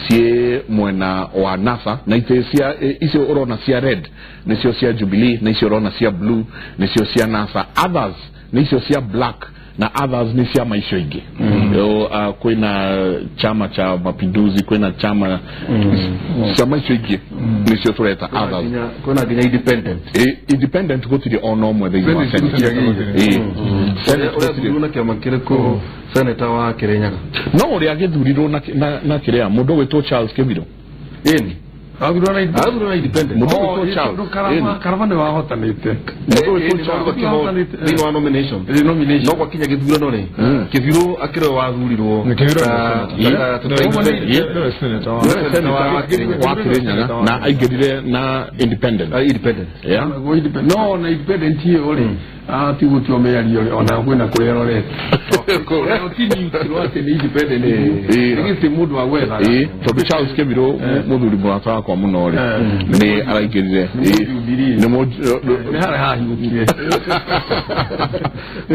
ciĩ mwena wa NASA, na itĩ cia icio ũrona cia red nĩcio cia Jubilee, na icio ũrona cia blue nĩcio cia NASA, others nĩcio cia black na others nĩ ciama icio ingĩ. Kwĩna chama cha Mapinduzi, kwĩna chama ciama icio ingĩ nĩcio tũreta others. Kwĩna nginya independent. Independent gũtirĩ ona ũmwe thĩinĩ wa Senate. Senate gũtirĩ na kĩama kĩrĩkũ senator wa Kirinyaga? No ũrĩa agĩthurirwo na kĩrĩa mũndũ ũgwĩtwo Charles Kĩbiro. Ĩni. Athurwo na independent. Mũndũ ũgwĩtwo Charles. Karama nĩ wahotanĩte. Mũndũ ũgwĩtwo Charles thĩinĩ wa nomination. No gwakinya gĩthurano rĩ, Kĩbiro akĩrĩ wathurirwo. Wa Kirinyaga na aingĩrire na independent. No na independent ĩyo rĩ ti gũtua mĩario rĩ ona kwĩna kũrĩa ĩrorete. Ti neutral atĩ nĩ independent nĩ mũndũ wa gwethaga. Tondũ Charles Kĩbiro mũthuri mũrata wakwa mũno rĩ nĩ araingĩrire nĩ harĩa hahingũkire.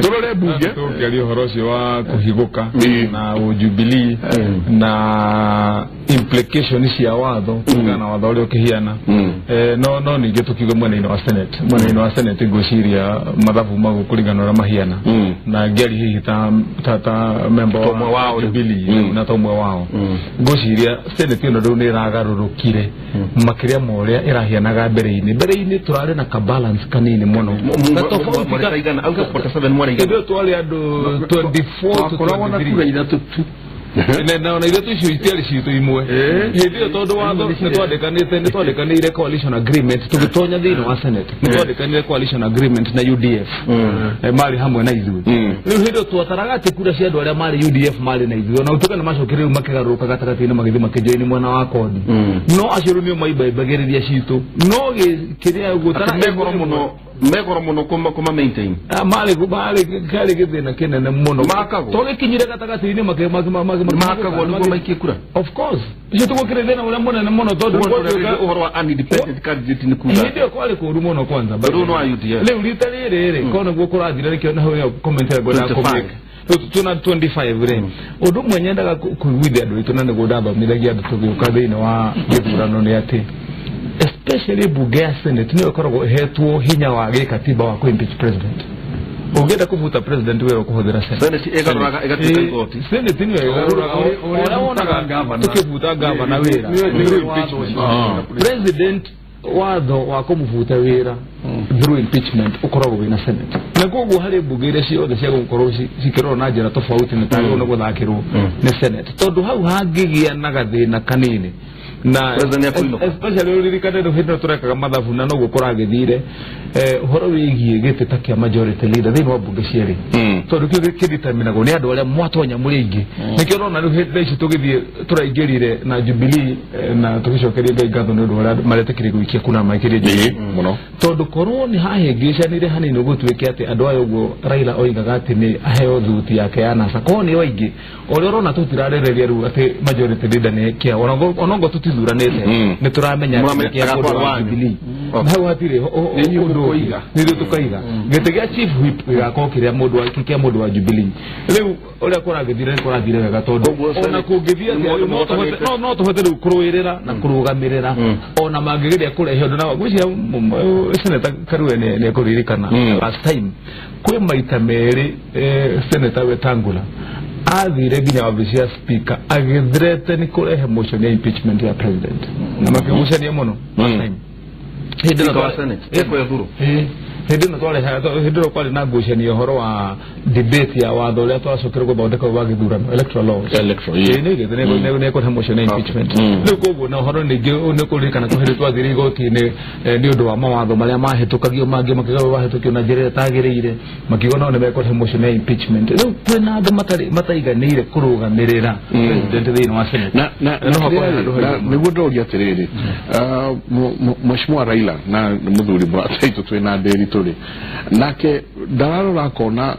Tũrore mbunge tũkĩaria ũhoro ũcio wa kũhigũka na Jubilee na implication cia watho kũringana na watho ũrĩa ũkĩhiana. No ningĩ tũkiuga mwena-inĩ wa Senate, mwena-inĩ wa Senate ngwĩciria mathabu mau kũringana na ũrĩa mahiana na ngĩaria hihi ta member wa Jubilee na ta ũmwe wao ngwĩciria Senate ĩno rĩu nĩ ĩragarũrũkire makĩria ma ũrĩa ĩrahianaga mbere-inĩ. Mbere-inĩ tũrarĩ na ka balance kanini mũno. Ithuĩ twarĩ andũ 24 to 23 tu. Na ona ithatũ icio itiarĩ citũ imwe. Hĩndĩ ĩyo tondũ watho nĩ twandĩkanĩire coalition agreement tũgĩtonya thĩinĩ wa Senate. Nĩ twandĩkanĩire coalition agreement na UDF. Marĩ hamwe na ithuĩ. Rĩu hĩndĩ ĩyo twataraga atĩ kura cia andũ arĩa marĩ UDF marĩ na ithuĩ. Ona gũtuĩka nĩ macokire rĩu makĩgarũrũka gatagatĩ-inĩ magĩthiĩ makĩjoini mwena wa kodi. No acio rĩu nĩo maibaimbagĩrĩria citũ. No kĩrĩa gũtara megoro mũno kuma maintain. Marĩ kĩarĩ gĩthĩna kĩnene mũno. Tũgĩkinyire gatagatĩ-inĩ makagwo nĩguo maikie kura. Of course. Icio tũgũkĩrĩ thĩna ũrĩa mũnene mũno tondũ ũhoro wa independent candidate nĩ kuga. Hĩndĩ ĩyo kwarĩ kũũru mũno kwanza. Rĩu no UDF. Rĩu rita rĩrĩ rĩ korwo nĩguo kũrathire nĩkĩo na hau ĩyo comment ĩrĩa ngwendaga kũmake. Tuna 25 rĩ ũndũ ũmwe nyendaga kũiguithia andũ aitũ na nĩguo ndathomithagia andũ tũgĩũka thĩinĩ wa gĩthurano nĩ atĩ especially bunge ya Senate nĩyo ĩkoragwo ĩhetwo hinya wa gĩkatiba wa kũ-impeach president. Ũngĩenda kũbuta president wĩra ũkũhũthĩra Senate ĩgarũraga ĩgatuĩka igoti. Senate nĩyo ĩgarũraga ũrĩa wonaga tũkĩbuta gavana wĩra. President watho wa kũmũbuta wĩra through impeachment ũkoragwo wĩna Senate. Na koguo harĩ mbunge iria ciothe cia gũkorwo cikĩrorwo na njĩra tofauti nĩ tarĩrwo nĩ gũthakĩrwo nĩ Senate. Tondũ hau hangĩgĩa na gathĩna kanini na especially uririkane rĩu hĩndĩ ĩno tũrekaga mathabu na noguo kũragĩthire ũhoro wĩgiĩ gĩtĩ ta kĩa majority leader thĩinĩ wa mbunge cierĩ tondũ kĩu kĩditaminagwo nĩ andũ arĩa mwatonya mũrĩ aingĩ. Nĩkĩo ũrona rĩu hĩndĩ ici tũgĩthiĩ tũraingĩrire na Jubilee na tũgĩcokeria Ngai ngatho nĩ ũndũ wa ũrĩa maretĩkĩrie gũikia kuna maikĩrie Jubilee mũno tondũ korwo nĩ hahĩngĩcanire hanini gũtuĩke atĩ andũ aya ũguo Raila oigaga atĩ nĩ aheo thuti yake ya NASA korwo nĩ aingĩ ũrĩa ũrona tũtirarereria rĩu atĩ majority leader nĩ kĩa onongo tũtithuranĩte nĩ tũramenya kĩa mũndũ wa Jubilee hau hatirĩ ũndũ nĩ tũkaiga gĩtĩ gĩa chief whip gĩgakorwo kĩrĩa mũndũ wa kĩa mũndũ wa Jubilee. Rĩu ũrĩa kũragĩthire nĩ kũrathire wega tondũ ona kũngĩthiĩ atĩa no tũhote rĩu kũrũĩrĩra na kũrũgamĩrĩra ona mangĩgeria kũrehe ũndũ na ngwĩciria Senator Karue nĩ ekũririkana last time kwĩ maita merĩ Senator Wetangula athire nginya wabici ya speaker agĩthirete nĩ kũrehe motion ya impeachment ya president na makĩgucania mũno last time. Hĩndĩ ĩno hĩndĩ ĩno kwarĩ na ngucanio ũhoro wa debate ya watho ũrĩa twacokire gũthondeka wa gĩthurano electoral laws nĩ kũrehe motion ya impeachment. Rĩu koguo na ũhoro ningĩ nĩ kũririkana kwĩ hĩndĩ twathire igoti-inĩ nĩ ũndũ wa mawatho marĩa mahĩtũkagio mangĩ makiuga mahĩtũkio na njĩra ĩtagĩrĩire makiuga nao nĩ mekũrehe motion ya impeachment. Rĩu kwĩna andũ mataiganĩire kũrũgamĩrĩra president thĩinĩ wa Senate. Nĩguo ndoria atĩrĩrĩ Mheshimiwa Raila na mũthuri mũrataitũ twĩna ndĩri tũrĩ nake ndararora akona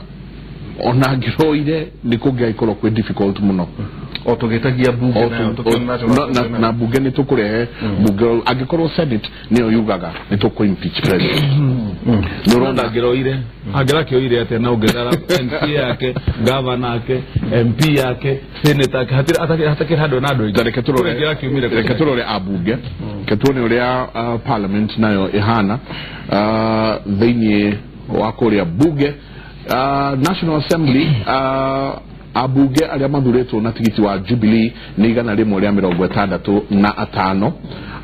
ona angĩroire nĩ kũngĩagĩkorwo kwĩ difficult mũno o tũgĩtagia bunge na bunge nĩ tũkũrehe bunge angĩkorwo Senate nĩyo yugaga nĩ tũkũ impeach president. Nĩ ũrona angĩroire angĩrakĩoire atĩa na ũngĩrara MCA yake governor yake MP yake senator yake hatakĩrĩ handũ na andũ aingĩ. Reke tũrore ambunge reke tuone ũrĩa parliament nayo ĩhana thĩinĩ wa kũrĩa bunge National Assembly abunge arĩa mathurĩtwo na tigiti wa Jubilee nĩ 165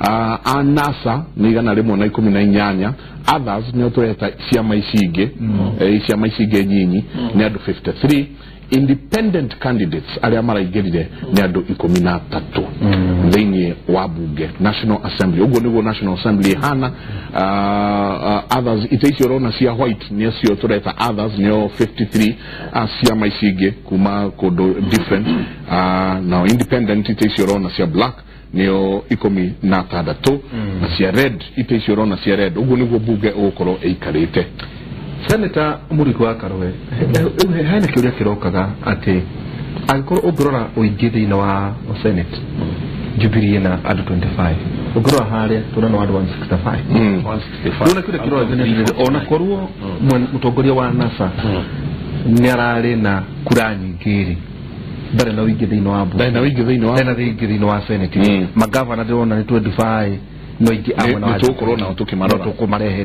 a NASA nĩ 118 others nĩo tũreta ciama ici ingĩ ciama ici ingĩ nyinyi nĩ andũ 53 independent candidates arĩa maraingĩrire nĩ andũ 13 thĩinĩ wa bunge National Assembly. Ũguo nĩguo National Assembly ĩhana. Others ite icio ũrona cia white nĩ cio tũreta others nĩo 53 ciama ici ingĩ kuma kũndũ different now independent ite icio ũrona cia black nĩo 16 na cia red ite icio ũrona cia red. Ũguo nĩguo bunge ũgũkorwo ĩikarĩte. Senator Mũriko wa Karue hena kĩũria kĩrokaga atĩ angĩkorwo ũngĩrora ũingĩ thĩinĩ wa Senate Jubilee na andũ 25 ũngĩrora harĩa tũrona andũ 165 ndũna kĩũria kĩroka ona korwo mũtongoria wa NASA nĩ ararĩ na kura nyingĩ rĩ ndarĩ na ũingĩ thĩinĩ wa bunge ndarĩ na ũingĩ thĩinĩ wa Senate magavana ndĩrona nĩ 25 no ingĩ amwe na tũgũkorwo nao tũkĩmarora tũkũmarehe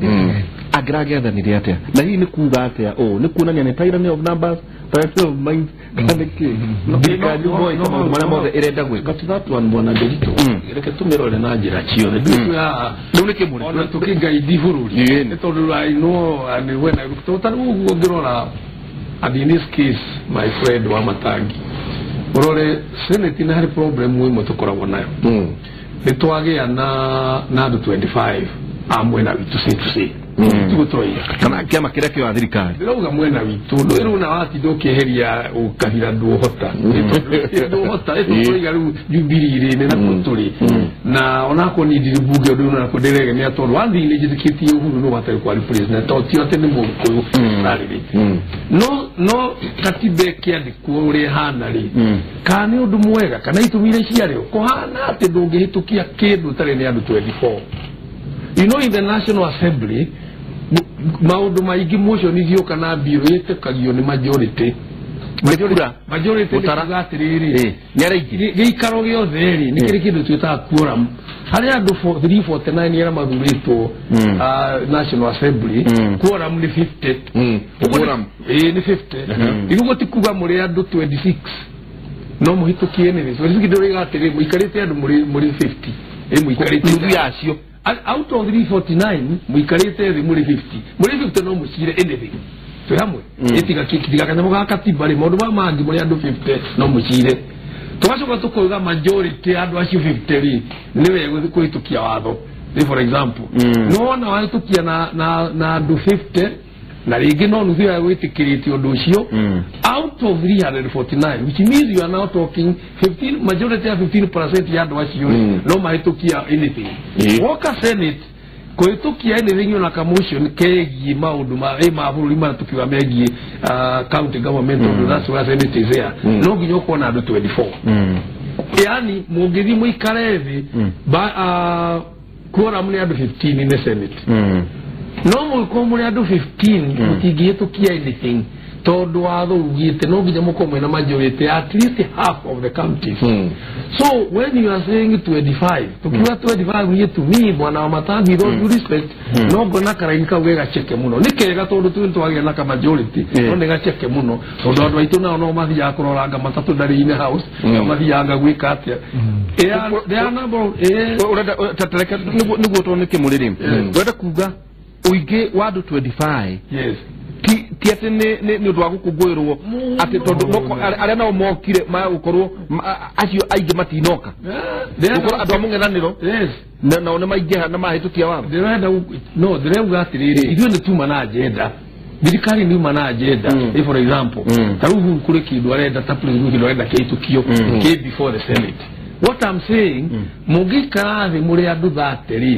angĩragĩathanire atĩa na hihi nĩ kuuga atĩa ũũ nĩ kuonania nĩ tyranny of numbers tyranny of minds kana nĩkĩ thirikari maũndũ marĩa mothe ĩrenda gwĩka. But that one bwana Nderitu reke tũmĩrore na njĩra ciothe rĩu nĩ kĩmũrĩ ona tũkĩngaidi bũrũri nĩ tondũ I know and when I look ta rĩu ũguo ũngĩrora and in this case my friend wa Matangi ũrore Senate nĩ harĩ problem ĩmwe tũkoragwo nayo nĩ twagĩa na andũ 25 a mwena witũ say to say tiguo tũroiga kana kĩama kĩrĩa kĩoya thirikari ndĩrauga mwena witũ rĩu na watinda ũkĩeheria ũkabira ndũhota ndũhota tũroiga rĩu Jubilee rĩ nĩ nakuo tũrĩ na onakorwo niĩ ndirĩ mbunge ũndũ ũyũ nakuo ndĩregemea tondũ one thing nĩ njĩtĩkĩtie Uhuru nĩ watarĩ kwa replace na to ti atĩ nĩ Mũgĩkũyũ rarĩrĩ no katiba ĩkĩandĩkwo ũrĩa ĩhana rĩ kana nĩ ũndũ mwega kana itũmi iria ciarĩo kũhana atĩ ndũngĩhĩtũkia kĩndũ ũtarĩ nĩ andũ 24. You know, in the National Assembly maũndũ maingĩ motion ithiũka na bill ĩtĩkagio nĩ majority Majority nĩ atĩrĩrĩ nĩ araingĩ gĩikaro gĩothe rĩ nĩ kĩrĩ kĩndũ twĩtaga quorum harĩa andũ 349 arĩa mathurĩtwo National Assembly quorum nĩ 50 quorum nĩ 50 iguo ti kuga mũrĩ andũ 26 no mũhĩtũkie nĩ 26 ndũrĩga atĩrĩ mũikarĩte andũ mũrĩ 50 mũikarĩte nuthu yacio out of 349 mũikarĩte thĩ mũrĩ 50 mũrĩ 50 no mũcire anything twĩ hamwe ĩtiga kanyamũ ga katiba rĩ maũndũ maya mangĩ mũrĩ andũ 50 no mũcire tũgacoka tũkoiga majority ya andũ acio 50 rĩ nĩwe kũhĩtũkia watho nĩ for example no wona wahĩtũkia na andũ 50 na rĩngĩ no nuthu ya gwĩtĩkĩrĩte ũndũ ũcio out of 349 which means you are now talking 15 majority ya 15% ya andũ acio no mahĩtũkia anything woka Senate kũhĩtũkia anything ona ka motion kegiĩ maũndũ ma bũrũri marĩa tũkiuga megiĩ county government tondũ that's where Senate is there no nginya ũkorwo na andũ 24 yani mũngĩthiĩ mũikare thĩ quorum nĩ andũ 15 in the Senate no mũgĩkorwo mũrĩ andũ 15 mũtingĩhĩtũkia anything tondũ watho ugĩte no nginya mũkorwo mwĩna majority at least half of the counties so when you are saying 25 tukiuga 25 niĩ to me mwana wa Matangi with all due respect no ngona karaini kau ge gaceke mũno nĩ kega tondũ twĩ twagĩa na ka majority no nĩ gaceke mũno tondũ andũ aitũ nao no mathiaga kũroranga matatũ ndarĩ-inĩ house no mathiaga gwĩka atĩa ũrenda tatareka nĩguo tondũ nĩ kĩmũrĩ rĩ ũrenda kuga ũingĩ wa andũ 25 yes ti atĩ nĩ ũndũ wa gũkũngũĩrwo atĩ tondũ arĩa nao mokire magũkorwo acio aingĩ matinoka gũkorwo andũ a mũng'ethanĩro nao nĩ maingĩha na mahĩtũkia watho ndĩrenda no ndĩrauga atĩrĩrĩ ithuĩ nĩ tuma na agenda thirikari nĩ uma na agenda for example ta rĩu kũrĩ kĩndũ arenda ta president kĩndũ arenda kĩhĩtũkio kĩ before the Senate. What I'm saying, mũngĩikara thĩ mũrĩ andũ 30 rĩ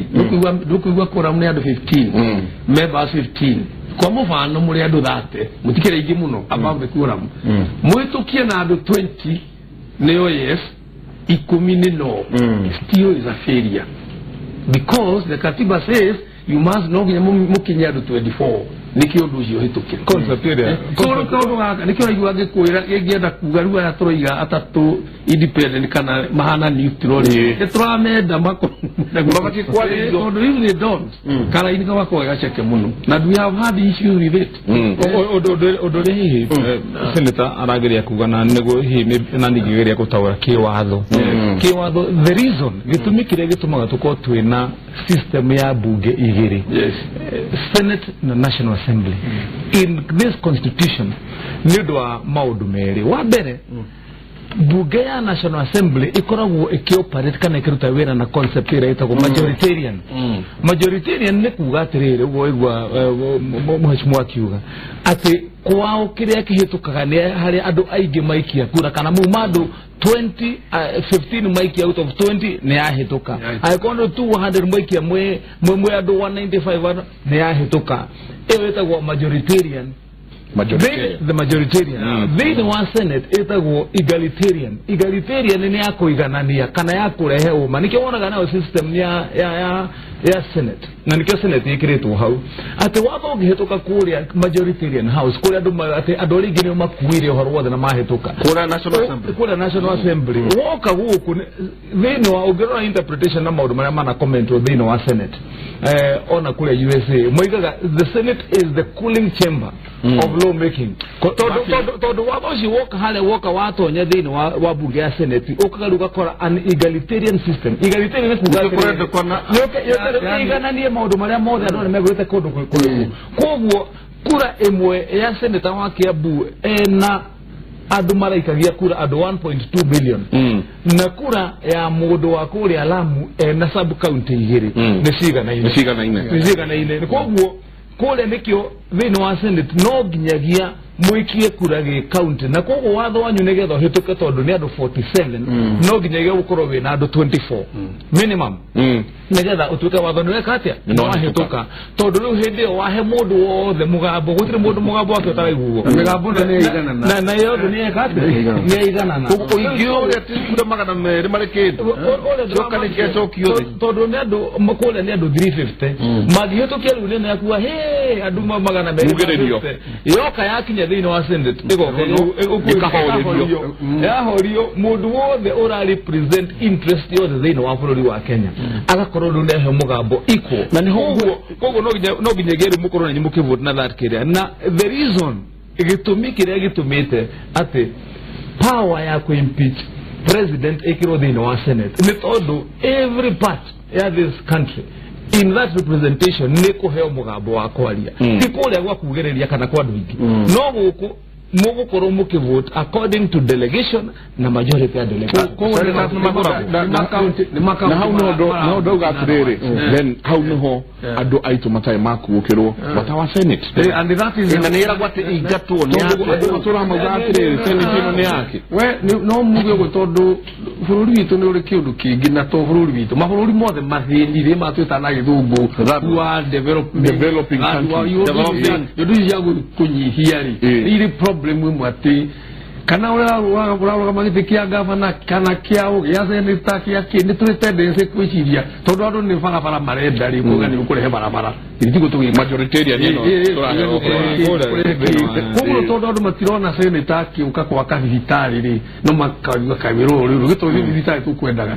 ndũkũigua quorum nĩ andũ 15 members 15 kwa mũbano mũrĩ andũ 30 mũtikĩrĩ aingĩ mũno above the quorum mũhĩtũkie na andũ 20 nĩyo yes 10 nĩ no still is a failure because the katiba says you must no nginya mũkinye andũ 24 nĩkĩo ũndũ ũcio ũhĩtũkire concept ĩrĩa kaũndũ gaka nĩkĩo ũraigua ngĩkwĩra ngĩenda kuga rĩu aya tũroiga atatũ independent kana mahana neutral rĩ nĩ tũramenda mabatiĩ kwarĩrio tondũ if they don't karaini gakorwo gaceke mũno na we have had issues with it ũndũ ũrĩa hihi senator arageria kuga na nĩguo hihi na ningĩgeria gũtaũra kĩwatho the reason gĩtũmi kĩrĩa gĩtũmaga tũkorwo twĩna system ya bunge igĩrĩ Senate na National Assembly in this constitution nĩ ũndũ wa maũndũ merĩ wa mbere bunge ya National Assembly ikoragwo ĩkĩoperate kana ĩkĩruta wĩra na concept ĩrĩa ĩtagwo majoritarian majoritarian nĩ kuga atĩrĩrĩ ũguo waigua mheshimiwa akiuga atĩ kwao kĩrĩa kĩhĩtũkaga nĩ harĩa andũ aingĩ maikia kura kana mauma andũ 20 15 maikia out of 20 nĩ yahĩtũka angĩkorwo nĩ 200 maikia mwĩ andũ 195 nĩ yahĩtũka ĩyo ĩtagwo majoritarian the majoritarian thĩinĩ wa Senate ĩtagwo egalitarian egalitarian nĩ ya kũiganania kana ya kũrehe ũma nĩkĩo wonaga nayo system ya Senate na nĩkĩo Senate ĩkĩrĩtwo hau atĩ watho ũngĩhĩtũka kũrĩa majoritarian house kũrĩa andũ atĩ andũ arĩa aingĩ nĩo makuire ũhoro wothe na mahĩtũka kũrĩa National Assembly woka gũkũ thĩinĩ wa ũngĩrora interpretation na maũndũ marĩa mana commentwo thĩinĩ wa Senate ona kũrĩa USA moigaga the Senate is the cooling chamber of law making tondũ watho ũcio woka harĩa woka watonya thĩinĩ wa bunge ya Senate ũkaga rĩu ũgakora an egalitarian system egalitarian nĩ kuga igananie maũndũ marĩa mothe andũ nĩmegwĩte kũndũ kũrĩkũ koguo kura ĩmwe ya senator wa Kiambu ena andũ maraikagia kura andũ 1.2 billion na kura ya mũndũ wa kũrĩa Lamu ena sub county igĩrĩ nĩ ciganaine koguo kũrĩa nĩkĩo thĩinĩ wa Senate no nginyagia muikie kura gĩ county na koguo watho wanyu nĩgetha ũhĩtũke tondũ nĩ andũ 47 no nginyagia gũkorwo wĩna andũ 24 minimum nĩgetha ũtuĩke watho nĩ weka atĩa nĩ wahĩtũka tondũ rĩu hĩndĩ ĩyo wahe mũndũ wothe mũgambo gũtirĩ mũndũ mũgambo wake ũtaraiguo mĩgambo nĩ yaiganana na yothe nĩ yeka atĩa nĩ yaiganana ũingĩ ũrĩa ti kura 200 marĩ kĩndũ coka nĩ kĩacokio thĩ tondũ nĩ andũ kũrĩa nĩ andũ 350 mangĩhĩtũkia rĩu nene yakuga hĩ andũ 200 yoka yakinya Yakinya thĩinĩ wa Senate ĩgoka yahorio mũndũ wothe ũra represent interest yothe thĩinĩ wa bũrũri wa Kenya agakorwo rĩu nĩahe mũgambo equal. Na nĩho koguo no nginya gĩrĩ mũkorwo nanyi mũkĩvote na that kĩrĩa na the reason gĩtũmi kĩrĩa gĩtũmĩte atĩ power ya ku-impeach president ĩkĩrwo thĩinĩ wa Senate nĩ tondũ every part ya this country in that representation nĩ kũheo mũgambo wa kwaria ti kũrĩa gwa kugĩrĩria kana kwa andũ aingĩ no gũkũ mũgũkorwo mũkĩvote according to delegation na majority ya delegation. Na hau no ndauga atĩrĩrĩ, then hau nĩho andũ aitũ matarĩ makuũkĩrwo bata wa Senate. And that is na nĩ ĩragwo atĩ ingatwo nĩ andũ tũramauga atĩrĩrĩ, Senate ĩno nĩ yake. We no muge ũguo tondũ bũrũri witũ nĩ ũrĩ kĩũndũ kĩngĩ na to bũrũri witũ mabũrũri mothe mathĩnire matwĩta na gĩthũngũ wa developing country ũndũ ici cia kũnyihia rĩ irĩ problem ĩmwe atĩ kana ũrĩa ũrarũgama gĩtĩ kĩa gavana kana kĩa gĩa senator kĩa kĩ nĩ tũrĩ tendency kwĩciria tondũ andũ nĩ barabara marenda rĩ kuga nĩ ũkũrehe barabara itiguo tũgĩka majoritarian ĩno tũraheo koguo tondũ andũ matirona senator akĩũka gwaka thibitarĩ rĩ no makauga kawĩrwo rĩu gĩtũ thibitarĩ tũkwendaga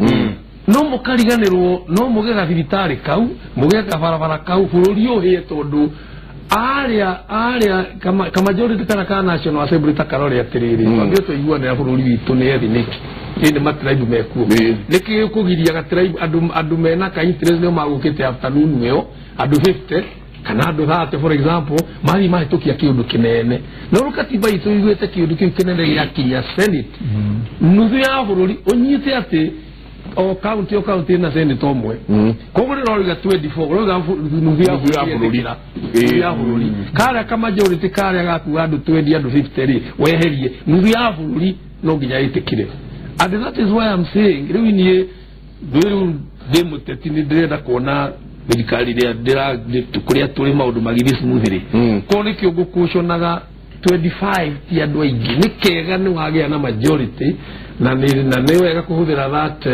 no mũkariganĩrwo no mũge gathibitarĩ kau mũge kabarabara kau bũrũri ũhĩe tondũ aria kama majority kana ka National Assembly ta karore atiriri twambie tũiguanĩra bũrũri witũ nĩ ethnic ĩndĩ matribe mekuo nĩkĩ gĩkũgiria gatribe andũ mena ka interest nĩo magũkĩte afternoon ĩyo andũ 50 kana andũ 30 for example mathiĩ mahĩtũkia kĩũndũ kĩnene no rĩu katiba itũ iguĩte kĩũndũ kĩu kĩnene gĩakinya Senate nuthu ya bũrũri ũnyite atĩ o county na Senate ũmwe koguo rĩroiga 24 rĩroiga nuthu ya bũrũri ya bũrũri karĩa ka majority karĩa gakuga andũ 20 andũ 50 rĩ weherie nuthu ya bũrũri no nginya ĩtĩkire. And that is why I'm saying rĩu niĩ rĩu ndĩ mũteti nĩ ndĩrenda kuona thirikari ĩrĩa kũrĩa tũrĩ maũndũ magĩthiĩ smoothly koguo nĩkĩo ngũkũconaga 25 ti andũ aingĩ nĩ kega nĩ wagĩa na majority na nĩ wega kũhũthĩra that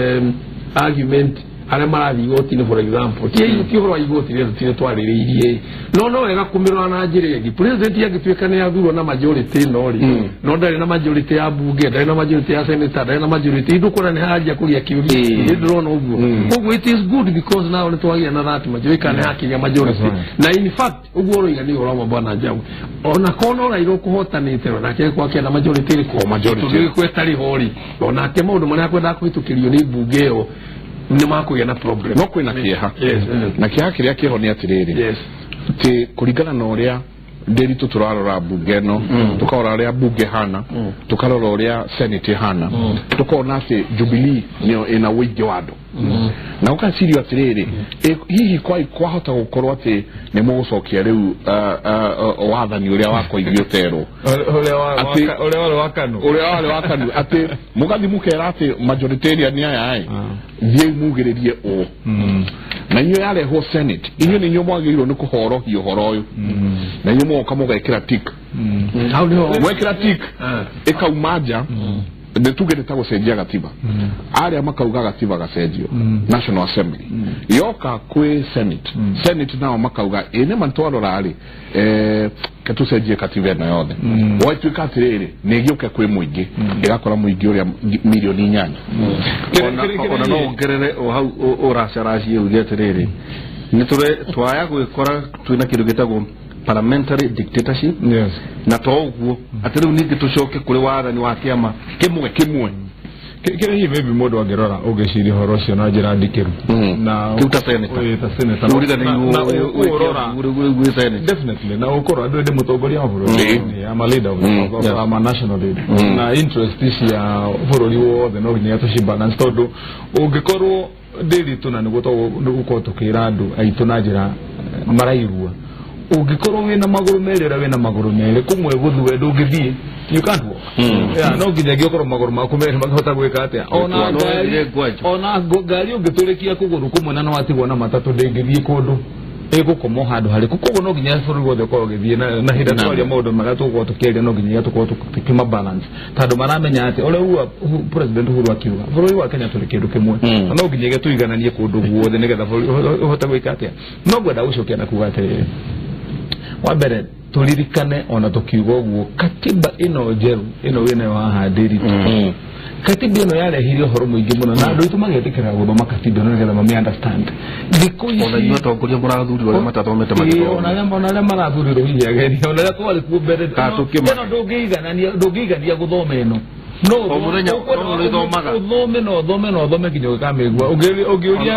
argument arĩa marathiĩ igoti-inĩ for example ti ũhoro wa igoti rĩ tũtirĩ twarĩrĩirie no wega kũmĩrora na njĩra ĩngĩ. President angĩtuĩka nĩ athurwo na majority ĩno rĩ no ndarĩ na majority ya bunge ndarĩ na majority ya senator ndarĩ na majority ndũkuona nĩ hanjia kũgĩa kĩũria nĩ ndĩrona ũguo. Koguo it is good because now nĩ twagĩa na that majority kana hakĩgĩa majority na in fact ũguo ũroiga nĩ ũhoro wa bwana Njau ona korwo Raila ũkũhotanĩte onake gwakĩa na majority ĩrĩkũ majority tondũ ĩtarĩ ho rĩ onake maũndũ marĩa akwendaga kũhĩtũkĩrio nĩ bunge ĩyo nĩ makũgĩa na problem no kwĩna kĩeha na kĩeha kĩrĩa kĩho nĩ atĩrĩrĩ atĩ kũringana na ũrĩa ndĩritũ tũrarora bunge ĩno tũkarora ũrĩa bunge hana tũkarora ũrĩa Senate hana tũkona atĩ Jubilee nĩyo ĩna ũingĩ wa andũ na ũgaciria atĩrĩrĩ hihi kwahota gũkorwo atĩ nĩ mũgũcokia rĩu wathani ũrĩa wakoigio ũterwo ũrĩa warĩ wa KANU atĩ mũgathiĩ mũkera atĩ majoritarian aya ĩ thiĩi mugĩrĩrie ũũ na inyuĩ yarehwo Senate inyuĩ nĩ inyuĩ mwagĩrĩirwo nĩ kũhorohia ũhoro ũyũ na inyuĩ mũgoka mũgekĩra tick mwekĩra tick ĩkauma nja nĩ tuge nĩ ta gũcenjia gatiba arĩa makauga gatiba gacenjio National Assembly yoka kwĩ Senate Senate nao makauga ĩ nĩma twarora rĩ ke tũcenjie katiba ĩno yothe gwatuĩka atĩrĩrĩ nĩ ĩgĩũke kwĩ mũingĩ ĩgakora mũingĩ ũrĩa milioni 8 ona no ongerere o hau ũracaracie uge atĩrĩrĩ nĩ twaya gwĩkora twĩna kĩndũ gĩtagwo parliamentary dictatorship. Yes. Na to ũguo atĩ rĩu ningĩ tũcoke kũrĩ wathani wa kĩama kĩmwe kĩmwe kĩrĩa hihi maybe mũndũ angĩrora ũngĩciria ũhoro ũcio na njĩra ndikĩru na kĩu ta senator ta senator definitely na ũkorwo andũ ndĩ mũtongoria wa bũrũri I'm a leader of I'm a national leader na interest cia bũrũri wothe no nginya tũcibalance tondũ ũngĩkorwo ndĩritũ na nĩguo tũgũkorwo tũkĩra andũ aitũ na njĩra maraigua ũngĩkorwo wĩna magũrũ merĩ ũrĩa wĩna magũrũ merĩ kũmwe gũthue ndũngĩthiĩ you can't walk. Yeah, no nginyagia ũkorwo magũrũ maku merĩ makĩhota gwĩka atĩa ona ngari ũngĩtũrĩkia kũgũrũ kũmwe na no watigwo na matatũ ndĩngĩthiĩ kũndũ ĩgũkomwo handũ harĩkũ koguo no nginya bũrũri wothe ũkorwo ũgĩthiĩ na hĩndĩ twaria maũndũ marĩa tũgũkorwo tũkĩaria no nginya tũkorwo tũkĩma balance tondũ maramenya atĩ ũrĩa uga President Uhuru akiuga bũrũri wa Kenya tũrĩ kĩndũ kĩmwe na no nginyagia tũigananie kũndũ guothe nĩgetha bũrũri ũhote gwĩka atĩa no ngwenda gũcokia na kuga atĩrĩrĩ wa mbere Turirikane ona tukiuga ũguo katiba ĩno njerũ ĩno wĩnayo haha Ndiritu. Katiba ĩno yarehire ũhoro mũingĩ mũno na andũ aitũ magetĩkĩra gũthoma katiba ĩno nĩgetha mami understand. Thikũ ici ona inyuĩ atongoria mũrathurirwo arĩa matathomete magĩthoma. Ona arĩa marathurirwo hihi ageni ona arĩa twarĩ kuo mbere ĩno ndũngĩigania gũthoma ĩno. No uthome no uthome no uthome nginya ũkamĩigua ũngĩũria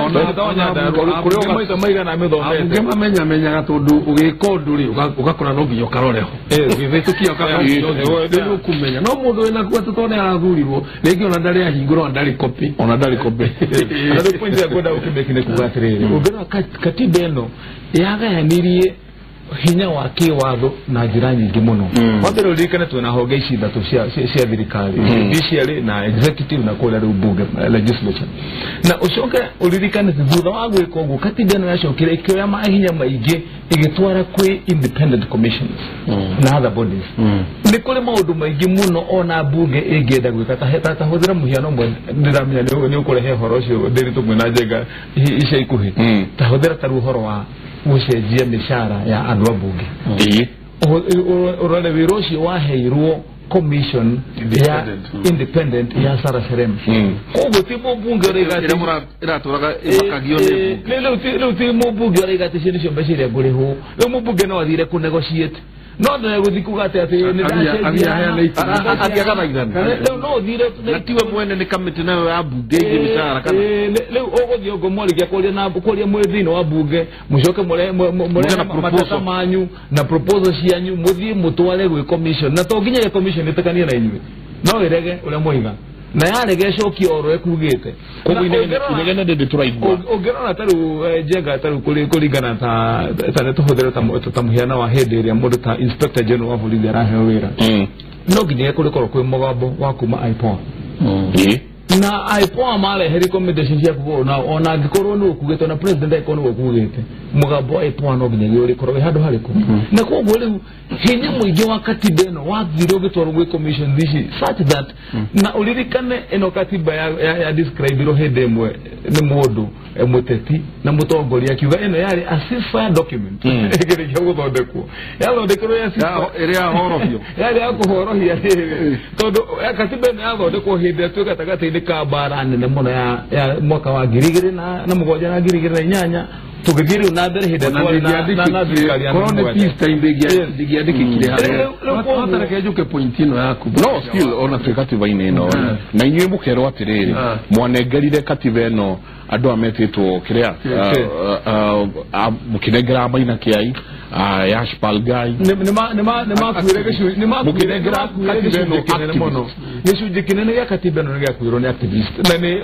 kũrĩa maita maigana mĩthomete ũngĩmamenya menyaga tondũ ũgĩka ũndũ rĩ ũgakora no nginya ũkaroreho ũgĩthĩtũkia ũkarora nĩ ũkũmenya no mũndũ wĩna kuo atĩ tondũ nĩarathurirwo rĩngĩ ona ndarĩ ahingũra ona ndarĩ copy na rĩu point ĩrĩa ngwenda gũkĩmĩki nĩ kuga atĩrĩrĩ ũngĩrora katiba ĩno yagayanirie hinya wa kĩwatho na njĩra nyingĩ mũno. Wa mbere ũririkane twĩna honge ici ithatũ cia thirikari, judiciary na executive na kũrĩa rĩu bunge legislature. Na ũcoke ũririkane thutha wa gwĩka ũguo katiba ĩno yacokire ĩkĩoya mahinya maingĩ ĩgĩtwara kwĩ independent commissions na other bodies. Nĩ kũrĩ maũndũ maingĩ mũno ona bunge ĩngĩenda gwĩka ta hũthĩra mũhiano ũmwe ndĩramenya nĩ ũkũrehe ũhoro ũcio Ndiritu mwĩna Njenga ica ikuhĩ. Ta hũthĩra ta rĩu ũhoro wa gũcenjia mĩcara ya andũ a bunge. Ũrore wĩra ũcio waheirwo commission ya independent ya Sarah Serem. Koguo ti mũmbunge ũraiga atĩ ĩratũraga ĩmakagio nĩ bunge. Rĩu ti mũmbunge ũraiga atĩ icio nĩcio mbeca iria ngũrĩhwo. Rĩu mũmbunge no athire kũ negotiate. No ndegũthiĩ kuga atĩ nĩ ndacenjia rĩu no ũthire na tiwe mwene nĩ kamĩtĩ nayo ya bunge ĩgiĩ mĩcara kana rĩu ũgũthiĩ ũguo mwarĩkia kũria mwĩ thĩinĩ wa bunge mũcoke mũrehe mateta manyu na proposal cianyu mũthiĩ mũtware gwĩ commission na to nginya commission ĩtĩkanie na inyuĩ no ĩrege ũrĩa mwoiga na yarege ĩcokie oro ĩkugĩte. Koguo inegene ndĩndĩ tũraigua ũngĩrora ta rĩu Njenga ta rĩu kũringana ta nĩ tũhũthĩre ta mũhiano wa hĩndĩ ĩrĩa mũndũ ta Inspector General wa borithi araheo wĩra no nginya kũrĩkorwo kwĩ mũgambo wa kuma IPOA na IPOA marehe recommendation ciaku ona angĩkorwo nĩ ũkugĩte ona president angĩkorwo nĩ ũkugĩte mũgambo wa IPOA no nginyagia ũrĩkorwo wĩ handũ harĩkũ. Na koguo rĩu hinya mũingĩ wa katiba ĩno wathire ũgĩtwarwo gwĩ commission ici such that na ũririkane ĩno katiba ya describe-irwo hĩndĩ ĩmwe nĩ mũndũ mũteti na mũtongoria akiuga ĩno yarĩ a ceasefire document ĩkĩrĩkia gũthondekwo yathondekirwo ya ĩrĩa yahorohio yarĩ ya kũhorohia tondũ katiba ĩno yathondekwo hĩndĩ ĩrĩa twĩ gatagatĩ-inĩ ka mbara nene mũno ya mwaka wa 2007 na 2008 tũgĩthiĩ rĩu na mbere hĩndĩ na thirikari ya korwo nĩ peace time ndingĩandĩkĩkire harĩa reke njũke point ĩno yaku no still ona twĩ katiba-inĩ ĩno na inyuĩ mũkerwo atĩrĩrĩ mwanengerire katiba ĩno andũ ametĩtwo kĩrĩa mũkĩnengera Maina Kĩai Yash Palgai nĩmakuire gĩcunjĩ kĩnene mũno gĩcunjĩ kĩnene gĩa katiba ĩno nĩgĩakuirwo nĩ activist na nĩ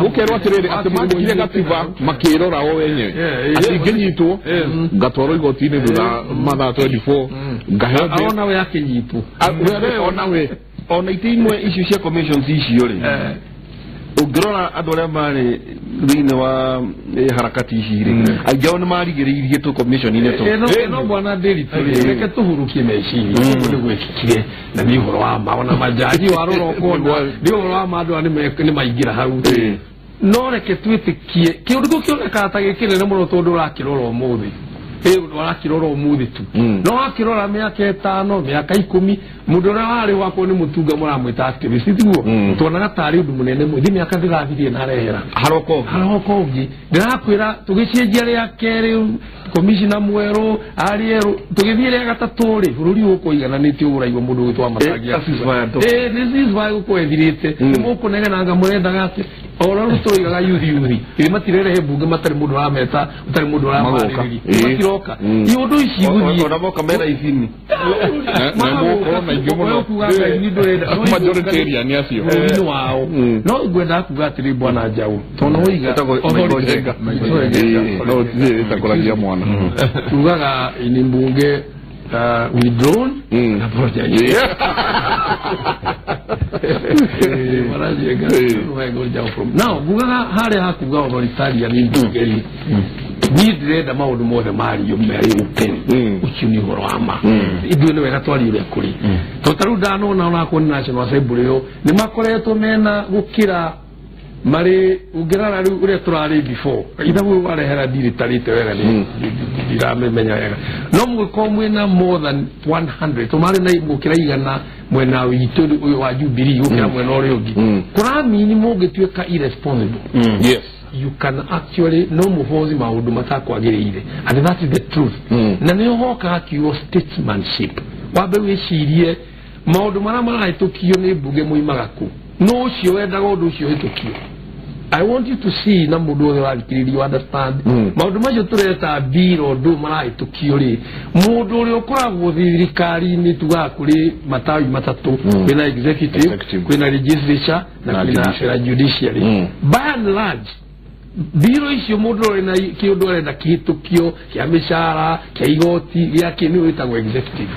gũkerwo atĩrĩrĩ atĩ mandĩkire gatiba makĩrora o wenyewe atĩ ingĩnyitwo ngatwarwo igoti-inĩ thutha mathaa 24 ngaheo ona we akĩnyitwo ona we ona itĩ imwe icio cia commissions icio rĩ ũngĩrora andũ arĩa marĩ thĩinĩ wa harakati ici rĩ aingĩ ao nĩ marigĩrĩirie tũ commission-inĩ tũ ĩno bwana Ndiritu rĩ reke tũhurukie meciria ũguo nĩ gwĩkĩkire na nĩ ũhoro wa ma ona majaji warora ũkona nĩ ũhoro wa ma andũ aya nĩ maingĩra hau no reke twĩtĩkie kĩũndũ kĩu kĩonekaga ta gĩkĩnene mũno tondũ ũrakĩrora ũmũthĩ ũrakĩrora ũmũthĩ tu no wakĩrora mĩaka 5 mĩaka 10 mũndũ ũrĩa warĩ wakwo nĩ mũtunga mũramwĩta activist tiguo tuonaga tarĩ ũndũ mũnene mũno thi mĩaka ndĩrathirie na arehera haroka ũngĩ ndĩrakwĩra tũgĩcenjia rĩa kerĩ commissioner mwerũ arĩ erũ tũgĩthiĩ rĩa gatatũ rĩ bũrũri ũyũ ũigananĩte ũgũraigua mũndũ ũgwĩtwo Wamatangi nĩ ceasefire gũkũ ĩthirĩte nĩ mũkũnegenanga mũrendaga atĩ oro rĩu tũigaga yuthi yuthi ĩrĩ matirerehe mbunge matarĩ mũndũ ũrameta ũtarĩ mũndũ ũramarĩrĩria matiroka iũndũ ici gũthiĩ ona moka mena ibini na mũkorwo na aingĩ mũno majoritarian acio bũrũri-inĩ wao no ngwendaga kuga atĩrĩ bwana Njaũ tondũ woiga ĩtakũragia mwana tugaga ni mbunge withdrawn and apologize. Now ngugaga harĩa hakuga authoritarian mbunge rĩ niĩ ndĩrenda maũndũ mothe mario marĩ open ũcio nĩ ũhoro wa ma ithuĩ nĩ wega twarie ũrĩa kũrĩ tondũ ta rĩu ndanona onakorwo nĩ National Assembly ĩyo nĩ makoretwo mena gũkĩra Marĩ ũngĩrora rĩu ũrĩa tũrarĩ before ithabu warehera ndiritarĩte wega nĩ ndiramemenya wega no mũgĩkorwo mwĩna more than 100 tũmarĩ na gũkĩra igana mwena witũ ũyũ wa Jubilee gũkĩra mwena ũrĩa ũngĩ kũramini mũngĩtuĩka irresponsible. Yes. You can actually no mũhothi maũndũ matakwagĩrĩire, and that is the truth. Na nĩho hokaga kiugo statesmanship. Wambe wĩcirie maũndũ marĩa marahĩtũkio nĩ mbunge moimaga kũ, no ũcio wendaga ũndũ ũcio ũhĩtũkio. I want you to see na mũndũ wothe ũrathikĩrĩria understand maũndũ macio tũreta bill ũndũ marahĩtũkio rĩ, mũndũ ũrĩa ũkoragwo thirikari-inĩ tugaga kũrĩ matawi matatũ, kwĩna executive, kwĩna legislature na kwĩna judiciary. By and large biro icio mũndũ ũrĩ na kĩũndũ arenda kĩhĩtũkio kĩa mĩcara kĩa igoti gĩa kĩ nĩ wĩtagwo executive.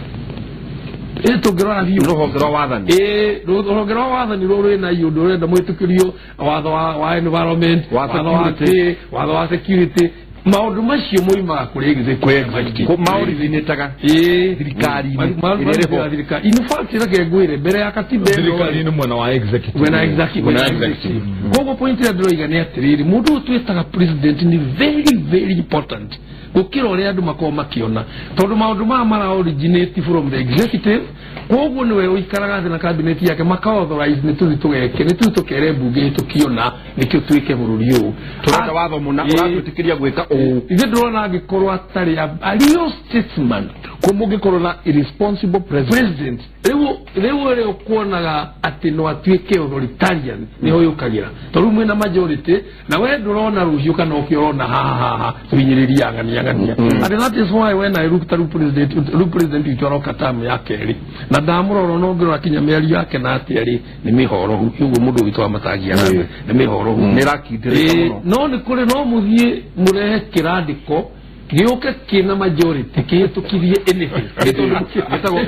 Ĩ tũngĩrora biũ rũhonge rwa wathani, ĩ rũhonge rwa wathani rũrĩ na iũndũ ũrenda mwĩtũkĩrio watho wa environment, watho wa kĩ, watho wa security, maũndũ macio moimaga kũrĩ executive maoriginĩtaga ĩ thirikari-inĩ ĩrĩa ĩrĩ ho. Thirikari in fact reke ngwĩre mbere ya katiba ĩno thirikari-inĩ mwena wa executive, mwena executive. Koguo point ĩrĩa ndĩroiga nĩ atĩrĩrĩ, mũndũ ũyũ twĩtaga president nĩ very very important gũkĩra ũrĩa andũ makoragwo makĩona, tondũ maũndũ maya mara originate from the executive. Koguo nĩwe ũikaraga thĩ na cabinet yake maka authorize nĩ tũthiĩ tũgeke, nĩ tũthiĩ tũkere mbunge hĩtũkio na nĩkĩo twĩke bũrũri ũyũ tũrenda watho mũna ũratwĩtĩkĩria gwĩka ũũ. Ithuĩ ndĩrona angĩkorwo atarĩ a real statesman, Ko mũngĩkorwo na irresponsible president rĩu ũrĩa ũkuonaga atĩ no atuĩke authoritarian nĩho yũkagĩra, tondũ rĩu mwĩna majority na we ndũrona rũciũ kana ũkĩ ũrona haha haha tũhinyĩrĩria ng'ania ng'ania. And that is why when I look at rĩu president witũ aroka term ya kerĩ na ndamũrora no ngĩrora kinya mĩario yake na atĩa rĩ nĩ mĩhorohu, ũguo mũndũ witũ wa matangi arame nĩ mĩhorohu, nĩ ĩrakindĩrĩka mũno. No nĩ kũrĩ no mũthiĩ mũrehe kĩrandĩko gĩũke kĩna majority kĩhĩtũkirie anything gĩtagwo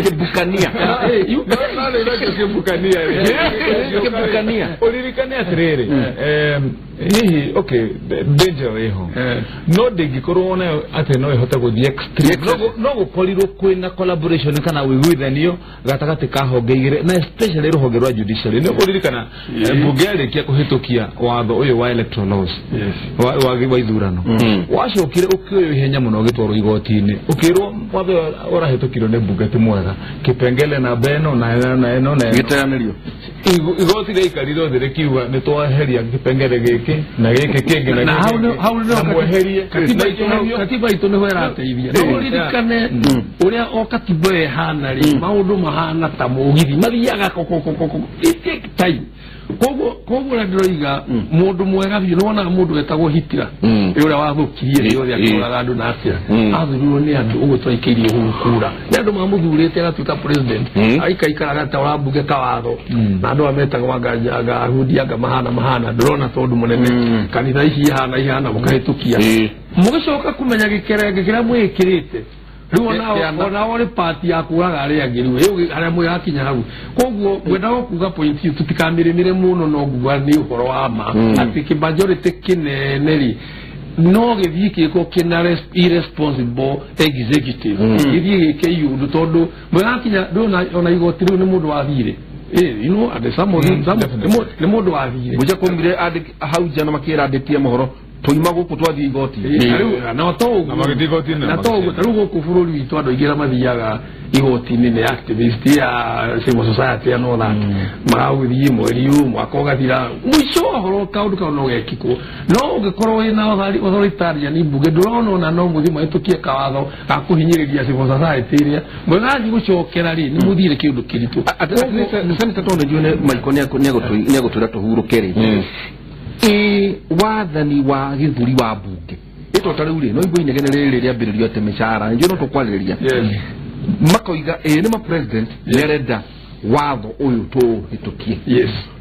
kĩbukania. Kĩbukania ũririkane atĩrĩrĩ, hihi okay danger ĩho no ndĩngĩkorwo nayo atĩ no ĩhote gũthiĩ extreme. No gũkorirwo kwĩna collaboration kana ũiguithanio gatagatĩ ka honge igĩrĩ na especially rũhonge rwa judiciary. Nĩ ũkũririkana mbunge yarĩkia kũhĩtũkia watho ũyũ wa electoral laws wa ithurano, wacokire ũkĩoywo ihenya mũno ũgĩtwarwo igoti-inĩ ũkĩrwo watho ũrahĩtũkirio nĩ mbunge ti mwega, kĩpengele na beno na ĩno na ĩno na ĩno gĩteanĩrio. Igoti rĩaikarire thĩ rĩkiuga nĩ tweheria kĩpengele gĩkĩ na gĩkĩ kĩngĩ na gĩkĩ mweherie katiba itũ nĩho ĩrateithia. No ũririkane ũrĩa o katiba ĩyo ĩhana rĩ, maũndũ mahana ta mũgithi mathiaga kokokokoko, it take time. Koguo ũrĩa ndĩroiga mũndũ mwega biũ nĩwonaga mũndũ wetagwo Hitler ũrĩa wathũkirie thĩ yothe akĩũraga andũ na atĩa, athurirwo nĩ andũ ũguo twaikĩirie Uhuru kura, nĩ andũ mamũthurĩte agatuĩka president, aikaikaraga ta ũrambunge kawatho na andũ aya metagwo anga ahudi anga mahana mahana, ndũrona tondũ mũnene kanitha ici ihana ihana mũkahĩtũkia mũgĩcoka kũmenya gĩkerenge kĩrĩa mwĩkĩrĩte rĩu onao nĩ pati ya kũraga arĩa angĩ rĩu harĩa mwĩgakinya hau. Koguo ngwendaga kuga point ĩyo tũtikamĩrĩmĩre mũno, no nguga nĩ ũhoro wa ma atĩ kĩmajority kĩnene rĩ no gĩthiĩ gĩko kĩna irresponsible executive gĩthiĩ gĩke iũndũ, tondũ mwĩgakinya ndũna ona igoti rĩu nĩ mũndũ wathire. You know, and some of them nĩ mũndũ wathire ngũja kũmire hau nja na makĩra andĩki a mohoro tũima gũkũ twathiĩ igoti na to ũguo na rĩu gũkũ bũrũri witũ andũ aingĩ arĩa mathiaga igoti-inĩ nĩ activist ya civil society and all that, maragũthiĩ mweri ũyũ mwaka ũgathira, mũico wa ũhoro kaũndũ kau no gekĩkwo. No ũngĩkorwo wĩna authoritarian mbunge ndũrona ona no mũthiĩ mahĩtũkie kawatho ga kũhinyĩrĩria civil society ĩrĩa mwĩgathiĩ gũcokera rĩ nĩ mũthire kĩũndũ kĩritũ. Senator tondũ njũĩ nĩ Michael nĩegũtwĩra tũhurũke rĩ, ĩ wathani wa gĩthuri wa mbunge ĩto ta rĩu rĩ no igua inegene rĩrĩ rĩambĩrĩrio atĩ mĩcara njũĩ no tũkwarĩrĩria makoiga ĩ nĩ ma president nĩarenda watho ũyũ tũũhĩtũkie,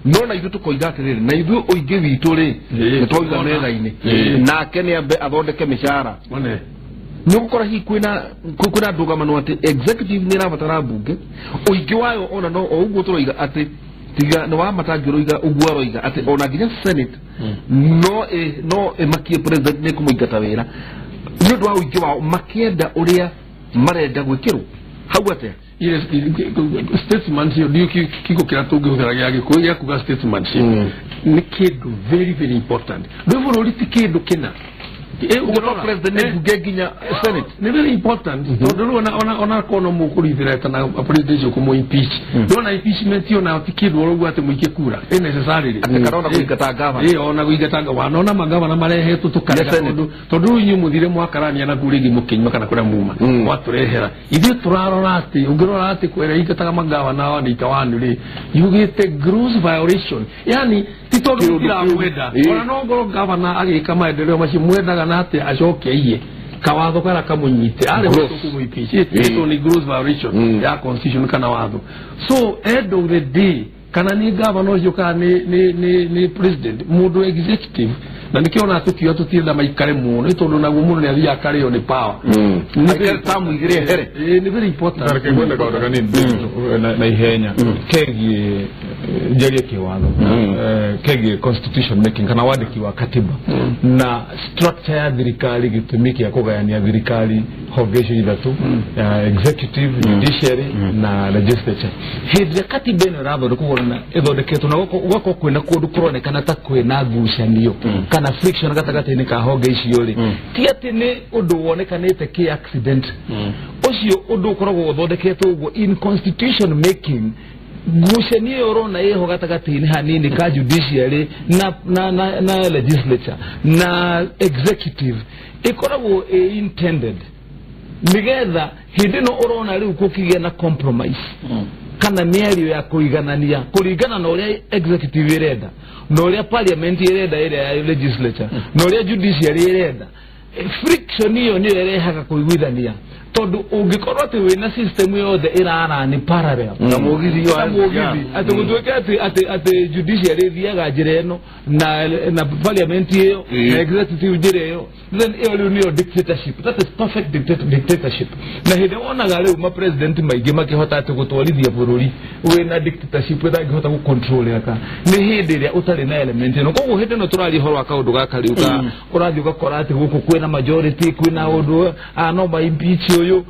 no na ithuĩ tũkoiga atĩrĩrĩ na ithuĩ ũingĩ witũ rĩ nĩ twauga metha-inĩ nake nĩambe athondeke mĩcara. Nĩ ũgũkora hihi kwĩna ndũgamano atĩ executive nĩ ĩrabatara mbunge ũingĩ wayo ona no o ũguo tũroiga atĩ tiga nĩ wa matangi ũroiga ũguo aroiga atĩ ona nginya senate no ĩmakie president nĩ kũmũingata wĩra nĩ ũndũ wa ũingĩ wao makĩenda ũrĩa marenda gwĩkĩrwo hau atĩa. statesmanship ndio kiko kira tũngĩhũthĩra gĩa Gĩkũyũ gĩa kuga statesmanship nĩ kĩndũ very very important. Rĩu bũrũri ti kĩndũ kĩna. President bunge nginya Senate nĩ very important tondũ rĩu ona kono mũkũrithĩra na president ũcio kũmũ impeach ndona impeachment yo nayo ti kĩndũ oro atĩ mũikie kura ĩ necessarily atĩ kana ona kũingata gavana ona kũingata gavana ona magavana marehetwo tũkarega tondũ rĩu inyuĩ mũthire mwakarania na kuu rĩngĩ mũkĩnyua kana kũrĩa muma mwatũrehera ithuĩ tũrarora atĩ ũngĩrora atĩ kwĩra ingataga magavana wa nĩ wanu rĩ yugĩte gross violation yani ti tondũ mũtiramwenda ona no ngorwo gavana agĩka maendeleo macio mwendaga na atĩ acoke aiye kawatho kara kamunyite arĩ kũmũimpeach ĩtwo nĩ gross violation ya constitution kana watho. So end of the day kana nĩ gavana ũcio kana nĩ president mũndũ executive na nĩkĩo ona tũkiuga tũtirenda maikare mũno nĩ tondũ naguo mũndũ nĩ athiaga akarĩo nĩ power nĩ very important. Reke ngwenda kaũndũ kanini na ihenya kegiĩ njarie kĩwatho kegiĩ constitution making kana wandĩki wa katiba na structure ya thirikari gĩtũmi kĩa kũgayania thirikari honge icio ithatũ executive, judiciary na legislature. Hĩndĩ ĩrĩa katiba ĩno ĩrathondekwo na ĩthondeketwo na gũgakorwo kwĩna kũndũ kũronekana ta kwĩna ngucanio kana friction gatagatĩ-inĩ ka honge icio rĩ, ti atĩ nĩ ũndũ wonekanĩte kĩ accident. Ũcio ũndũ ũkoragwo ũthondeketwo ũguo in constitution making ngucanio ĩyo ũrona ĩho gatagatĩ-inĩ hanini ka judiciary na legislature na executive ĩkoragwo ĩ intended nĩgetha hĩndĩ ĩno ũrona rĩu gũkĩgĩa na compromise kana mĩario ya kũiganania kũringana na ũrĩa executive ĩrenda na ũrĩa parliament ĩrenda ĩrĩa ya legislature na ũrĩa judiciary ĩrenda. Friction ĩyo nĩyo ĩrehaga kũiguithania tondũ ũngĩkorwo atĩ wĩna system yothe ĩrarani parallel na mũgithi atĩ gũtuĩke atĩ judiciary ĩthiaga njĩra ĩno na parliament ĩyo na executive njĩra ĩyo, then ĩyo rĩu nĩyo dictatorship. That is perfect dictatorship. Na hĩndĩ wonaga rĩu ma president maingĩ makĩhota atĩ gũtwarithia bũrũri wĩna dictatorship ĩtangĩhota gũcontrol nĩ hĩndĩ ĩrĩa ũtarĩ na element ĩno. Koguo hĩndĩ ĩno tũraria ũhoro wa kaũndũ gaka rĩu ka ũrathiĩ ũgakora atĩ gũkũ kwĩna majority kwĩna ũndũ no ma impeach ũyũ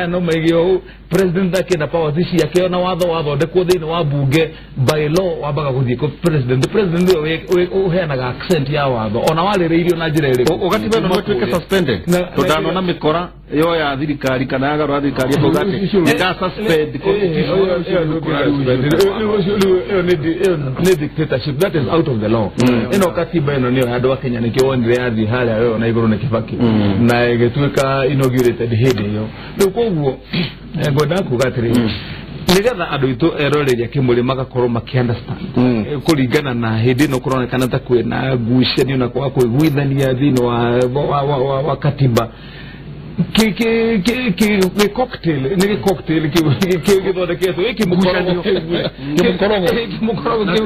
no maige ũũ president akĩenda powers ciake ona watho wathondekwo thĩinĩ wa bunge by law wambaga gũthiĩ kũ president. President nĩwe ũheanaga accent ya watho ona warĩrĩirio na njĩra ĩrĩkũ ũgatiba ĩno no ĩtuĩke suspended tondũ ndanona mĩkora yo ya thirikari kana ya garũra thirikari ĩkauga atĩ nĩ suspend constitution. Nĩ dictatorship that is out of the law. Ĩno katiba ĩno nĩyo andũ a Kenya nĩkĩo wonire yathiĩ harĩa weyo na igũrũ nĩ Kibaki na ĩgĩtuĩka inaugurated hĩndĩ ĩyo. Rĩu koguo ngwenda kuga atĩrĩrĩ nĩgetha andũ aitũ eroreria kĩmũrĩ magakorwo makĩ understand kũringana na hĩndĩ ĩno kũronekana ta kwĩna ngucanio na kwaga kũiguithania thĩinĩ wa katiba ki cocktail nĩ cocktail gĩthondeketwo gĩkĩ mũkorogo nĩ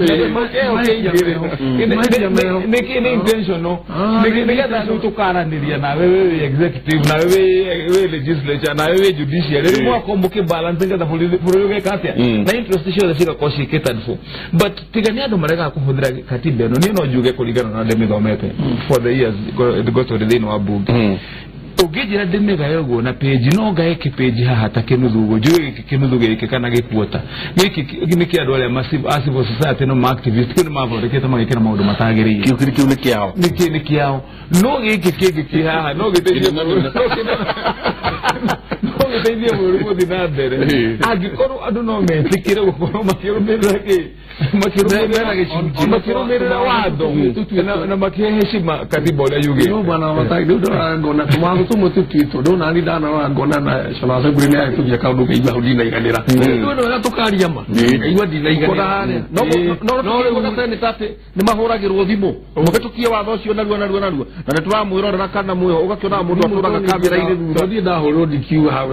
intentional nĩgetha rĩu tũkaranĩria nawe wĩ executive nawe wĩ legislature nawe wĩ judiciary rĩu mwakorwo mũkĩ balance nĩgetha bũrũri ũgeka atĩa na interest ciothe cigakorwo ciĩ catered for. But tiga nĩ andũ maregaga kũhũthĩra katiba ĩno niĩ no njuge kũringana na ndĩmĩthomete for the years ngotwo thĩinĩ wa bunge ũngĩnjĩra ndĩmĩgae ũguo na page no ngae kĩpĩnji haha ta kĩnuthu ũguo njũĩ gĩkĩ kĩnuthu gĩkĩ kana gĩkuota gĩkĩ nĩ kĩa andũ arĩa a civil society no ma activist kĩu nĩ mathondekete magĩkĩra maũndũ matagĩrĩire kĩu kĩu nĩ kĩao nĩ kĩao no gĩkĩ kĩngĩ kĩ haha no gĩteithie bũrũri gũthiĩ na mbere angĩkorwo andũ no metĩkĩre gũkorwo makĩrũmĩrĩra kĩ makĩrũmĩrĩra watho na makĩhe heshima katiba ũrĩa yugĩte. No bwana rĩu ndona ngona tũmawatho tũmwe tũtuĩtwo ndona ni ndanarora ngona na National Assembly nĩ yahĩtũkia kaũndũ ngaigua hau ndinaiganĩra rĩu nĩ wega tũkaria ma ngaigua ndinaiganĩra no rĩu seneta atĩ nĩ mahũragĩrwo thimũ mũhĩtũkie watho ũcio narua narua narua na nĩ tũramwĩrorera kana mwĩho ũgakĩona mũndũ atũraga kamera-inĩ thutha thiĩ ndahũrwo ndikiuga hau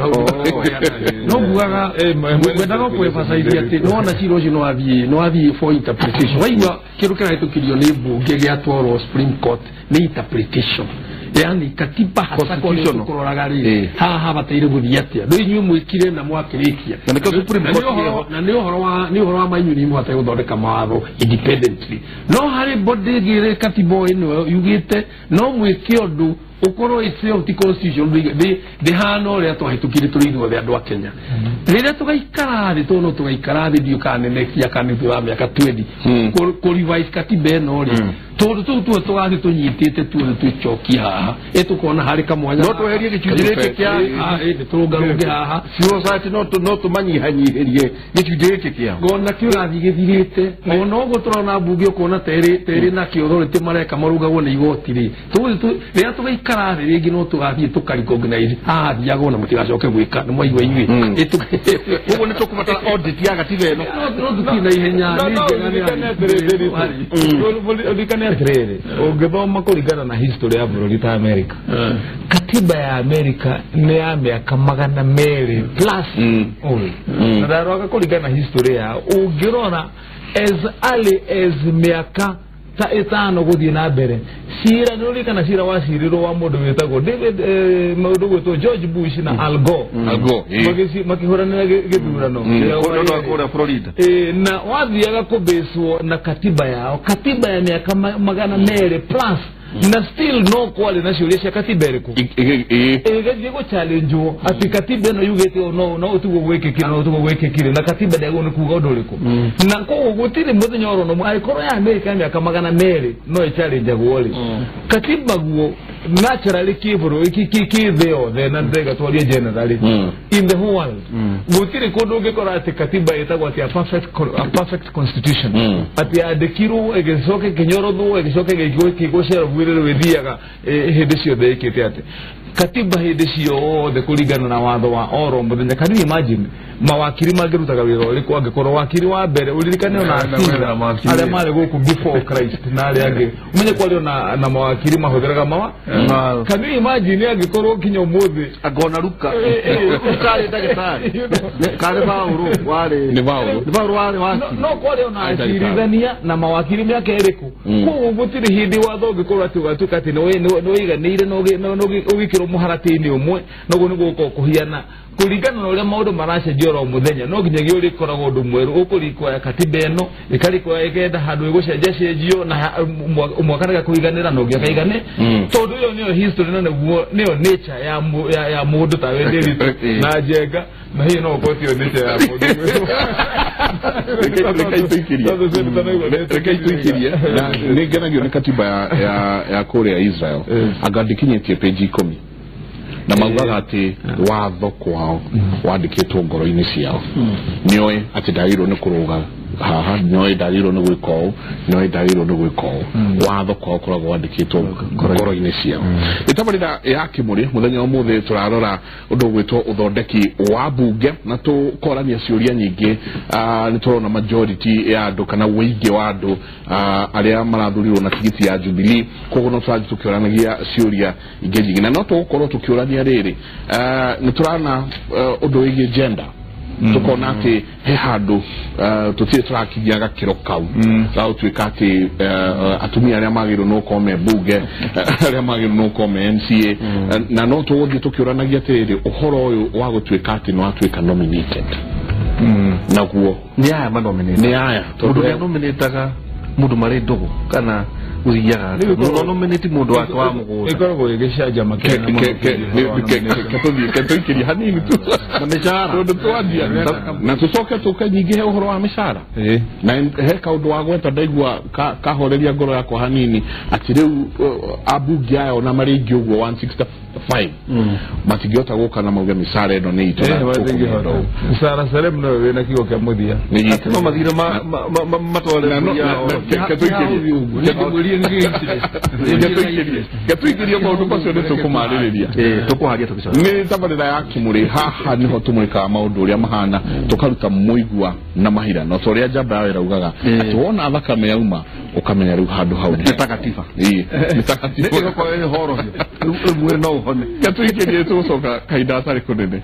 no ngugaga ngwendaga kwemphasize atĩ nĩwona cira ũcio nĩ wathiĩ for interpretation waigua kĩndũ kĩrahĩtũkirio nĩ mbunge gĩatwarwo Supreme Court nĩ interpretation yani katiba hasa kũroraga rĩ haha habataire gũthiĩ atĩa rĩu inyuĩ mwĩkire na mwakĩrĩkia na nĩ ũhoro wa mainyu mũhote gũthondeka mawatho independently no harĩ body ĩngĩ ĩrĩ katiba ĩno yugĩte no mwĩke ũndũ Ukorwo itself ti constitution ndĩhana ũrĩa twahĩtũkire tũrĩ ithuothe andũ a Kenya. Rĩrĩa tũgaikara thĩ tondũ tũgaikara thĩ ndiũ kana next year kana thutha wa mĩaka 20 kũ revise katiba ĩno rĩ, tondũ tũu tuo tũgathiĩ tũnyitĩte tuothe twĩcokie haha, ĩtũkona harĩ kamwanya no tweherie gĩcunjĩ gĩkĩ kĩa tũrũngarũnge haha society, no tũmanyihanyihĩrie gĩcunjĩ gĩkĩ kĩao ngona kĩo gĩrathiĩ gĩthirĩte. Ona ũguo tũrona mbunge ũkona terĩ na kĩo authority mareka marũngagwo nĩ igoti rĩ, rĩrĩa tũgaikara thĩ rĩngĩ no tũgathiĩ tũka-recognize haha thiagwo na mũtigacoke gwĩka nĩ mwaigua inyuĩ. Koguo nĩ tũkũbatara audit ya gatiba ĩno. No tũthiĩ na ihenya. Ũririkane atĩrĩrĩ, ũngĩthoma kũringana na history ya bũrũri ta America, katiba ya America nĩ ya mĩaka 200 plus old, na ndaroga kũringana na history yao ũngĩrora as early as mĩaka ta 5 gũthiĩ na mbere, cira nĩ ũririkana cira wacirirwo wa mũndũ wĩtagwo David mũndũ gwĩtwo George Bush na Al Gore makĩhũranĩra gĩthurano kũrĩa Florida, na wathiaga kũbĩcwo na katiba yao, katiba ya mĩaka 200 plus, na still no kwarĩ na ciũria cia katiba ĩrĩkũ ĩgĩthiĩ gũchallengewo atĩ katiba ĩno yugĩte no no ũtiguo gwĩkĩkire no ũtiguo gwĩkĩkire, na katiba ndĩagĩrĩirwo nĩ kuga ũndũ ũrĩkũ. Na koguo gũtirĩ mũthenya oro ũmwe angĩkorwo ya Amerika ya mĩaka 200 no ĩchallengeagwo rĩ, katiba guo naturally kĩ bũrũri kĩ thĩ yothe, na ndĩraiga twarie generally in the whole world, gũtirĩ kũndũ ũngĩkora atĩ katiba ĩtagwo atĩ a perfect constitution, atĩ yandĩkirwo ĩgĩcoka ĩkĩnyorothwo ĩgĩcoka ĩgĩkwo shelf rĩrĩ ĩthiaga hĩndĩ ciothe ĩkĩte atĩ katiba hĩndĩ ciothe kũringana na watho wa oro mũthenya. Can you imagine mawakiri mangĩrutaga wĩra ũrĩkũ angĩkorwo wakiri wa mbere ũririkane ona arĩa marĩ gũkũ before Christ na arĩa angĩ ũmenye kwarĩ ona na mawakiri mahũthĩraga mawa. Can you imagine angĩkorwo kinya ũmũthĩ angona Luka karĩ ndagĩtarĩ karĩ Paũlũ warĩ nĩ Paũlũ warĩ wakiri no kwarĩ ona acirithania na mawakiri mĩaka ĩrĩkũ. Koguo gũtirĩ hĩndĩ watho ũngĩkorwo atĩ ũgatuĩka atĩ nĩ wĩiganĩire na ũgĩkĩrwo mũharatĩ-inĩ ũmwe, noguo nĩguo gũkorwo kũhiana kũringana na ũrĩa maũndũ maracenjia oro mũthenya. No nginyagia ũrĩkoragwo ũndũ mwerũ ũkũrikoya katiba ĩno ĩkarikoya ĩkenda handũ ĩgũcenjacenjio na mwaka nĩga kũiganĩra na ũngĩ akaigane, tondũ ĩyo nĩyo history na nĩguo nĩyo nature ya mũndũ ta we Ndiritu na Njenga, na hiyo no ũkorwo tiyo nature ya mũndũ. Reke itũikĩrie. Na nĩ ngenagio nĩ katiba ya kũrĩa Israel, anga ndĩkinyĩtie page 10, na maugaga atĩ watho kwao wandĩkĩtwo ngoro-inĩ ciao, nĩoĩ atĩ ndagĩrĩirwo nĩ kũrũga haha, nĩoĩ ndagĩrĩirwo nĩ gwĩka ũũ, nĩoĩ ndagĩrĩirwo nĩ gwĩka ũũ. Watho kwao ũkoragwo wandĩkĩtwo ngoro-inĩ ciao. Ĩtabarĩra ya Kĩmũrĩ mũthenya wa ũmũthĩ tũrarora ũndũ ũgwĩtwo ũthondeki wa mbunge, na tũkorania ciũria nyingĩ. Nĩ tũrona majority ya andũ kana ũingĩ wa andũ arĩa marathurirwo na tigiti ya Jubilee, koguo no tũrathiĩ tũkĩũranagia ciũria ingĩ nyingĩ, na no tũgũkorwo tũkĩũrania rĩrĩ. Nĩ tũrana ũndũ wĩgiĩ gender, tukona atĩ he handũ tũtirĩ tũrakinyia gakĩro kau ga gũtuĩka atĩ atumia arĩa magĩrĩirwo nĩ gũkorwo me mbunge, arĩa magĩrĩirwo nĩ gũkorwo me MCA, na no tũgũthiĩ tũkĩũranagia atĩrĩrĩ ũhoro ũyũ wa gũtuĩka atĩ nĩ watuĩka nominated, naguo nĩ aya manominate, nĩ aya tondũ nĩ nominataga mũndũ marĩ ndũgũ kana gũthiaga no nominate mũndũ wake wa mũgũnda ĩkoragwo ĩgĩcanjama ketũikĩria hanini tu na mĩcara tondũ twanjia na tũcoke tũke nyingĩ he ũhoro wa mĩcara, na he kaũndũ wa gweta ndaigua kahoreria ngoro yakwa hanini atĩ rĩu ambunge aya ona marĩ aingĩ ũguo 165 matingĩhota gũka na mauge mĩcara ĩno nĩ itũ. Mĩcara Salem noyo wĩna kiugo kĩa mũthia atĩ no mathire matware getũikĩrie maũndũ macio nĩ tũkũmarĩrĩria tũkũharia tũgĩcoka. Nĩ tabarĩra ya Kĩmũrĩ, haha nĩho tũmũrĩkaga maũndũ ũrĩa mahana, tũkaruta mũigua na mahira, no ta ũrĩa njamba yayo ĩraugaga atĩ wona thakame yauma ũkamenya rĩu handũ hau nĩ ta gatiba, nĩ ta gatiba ĩgakorwo ĩrĩ horohio rĩu mwĩrĩ no ũhone. Getũikĩrie tũgũcoka kahinda gatarĩ kũnene.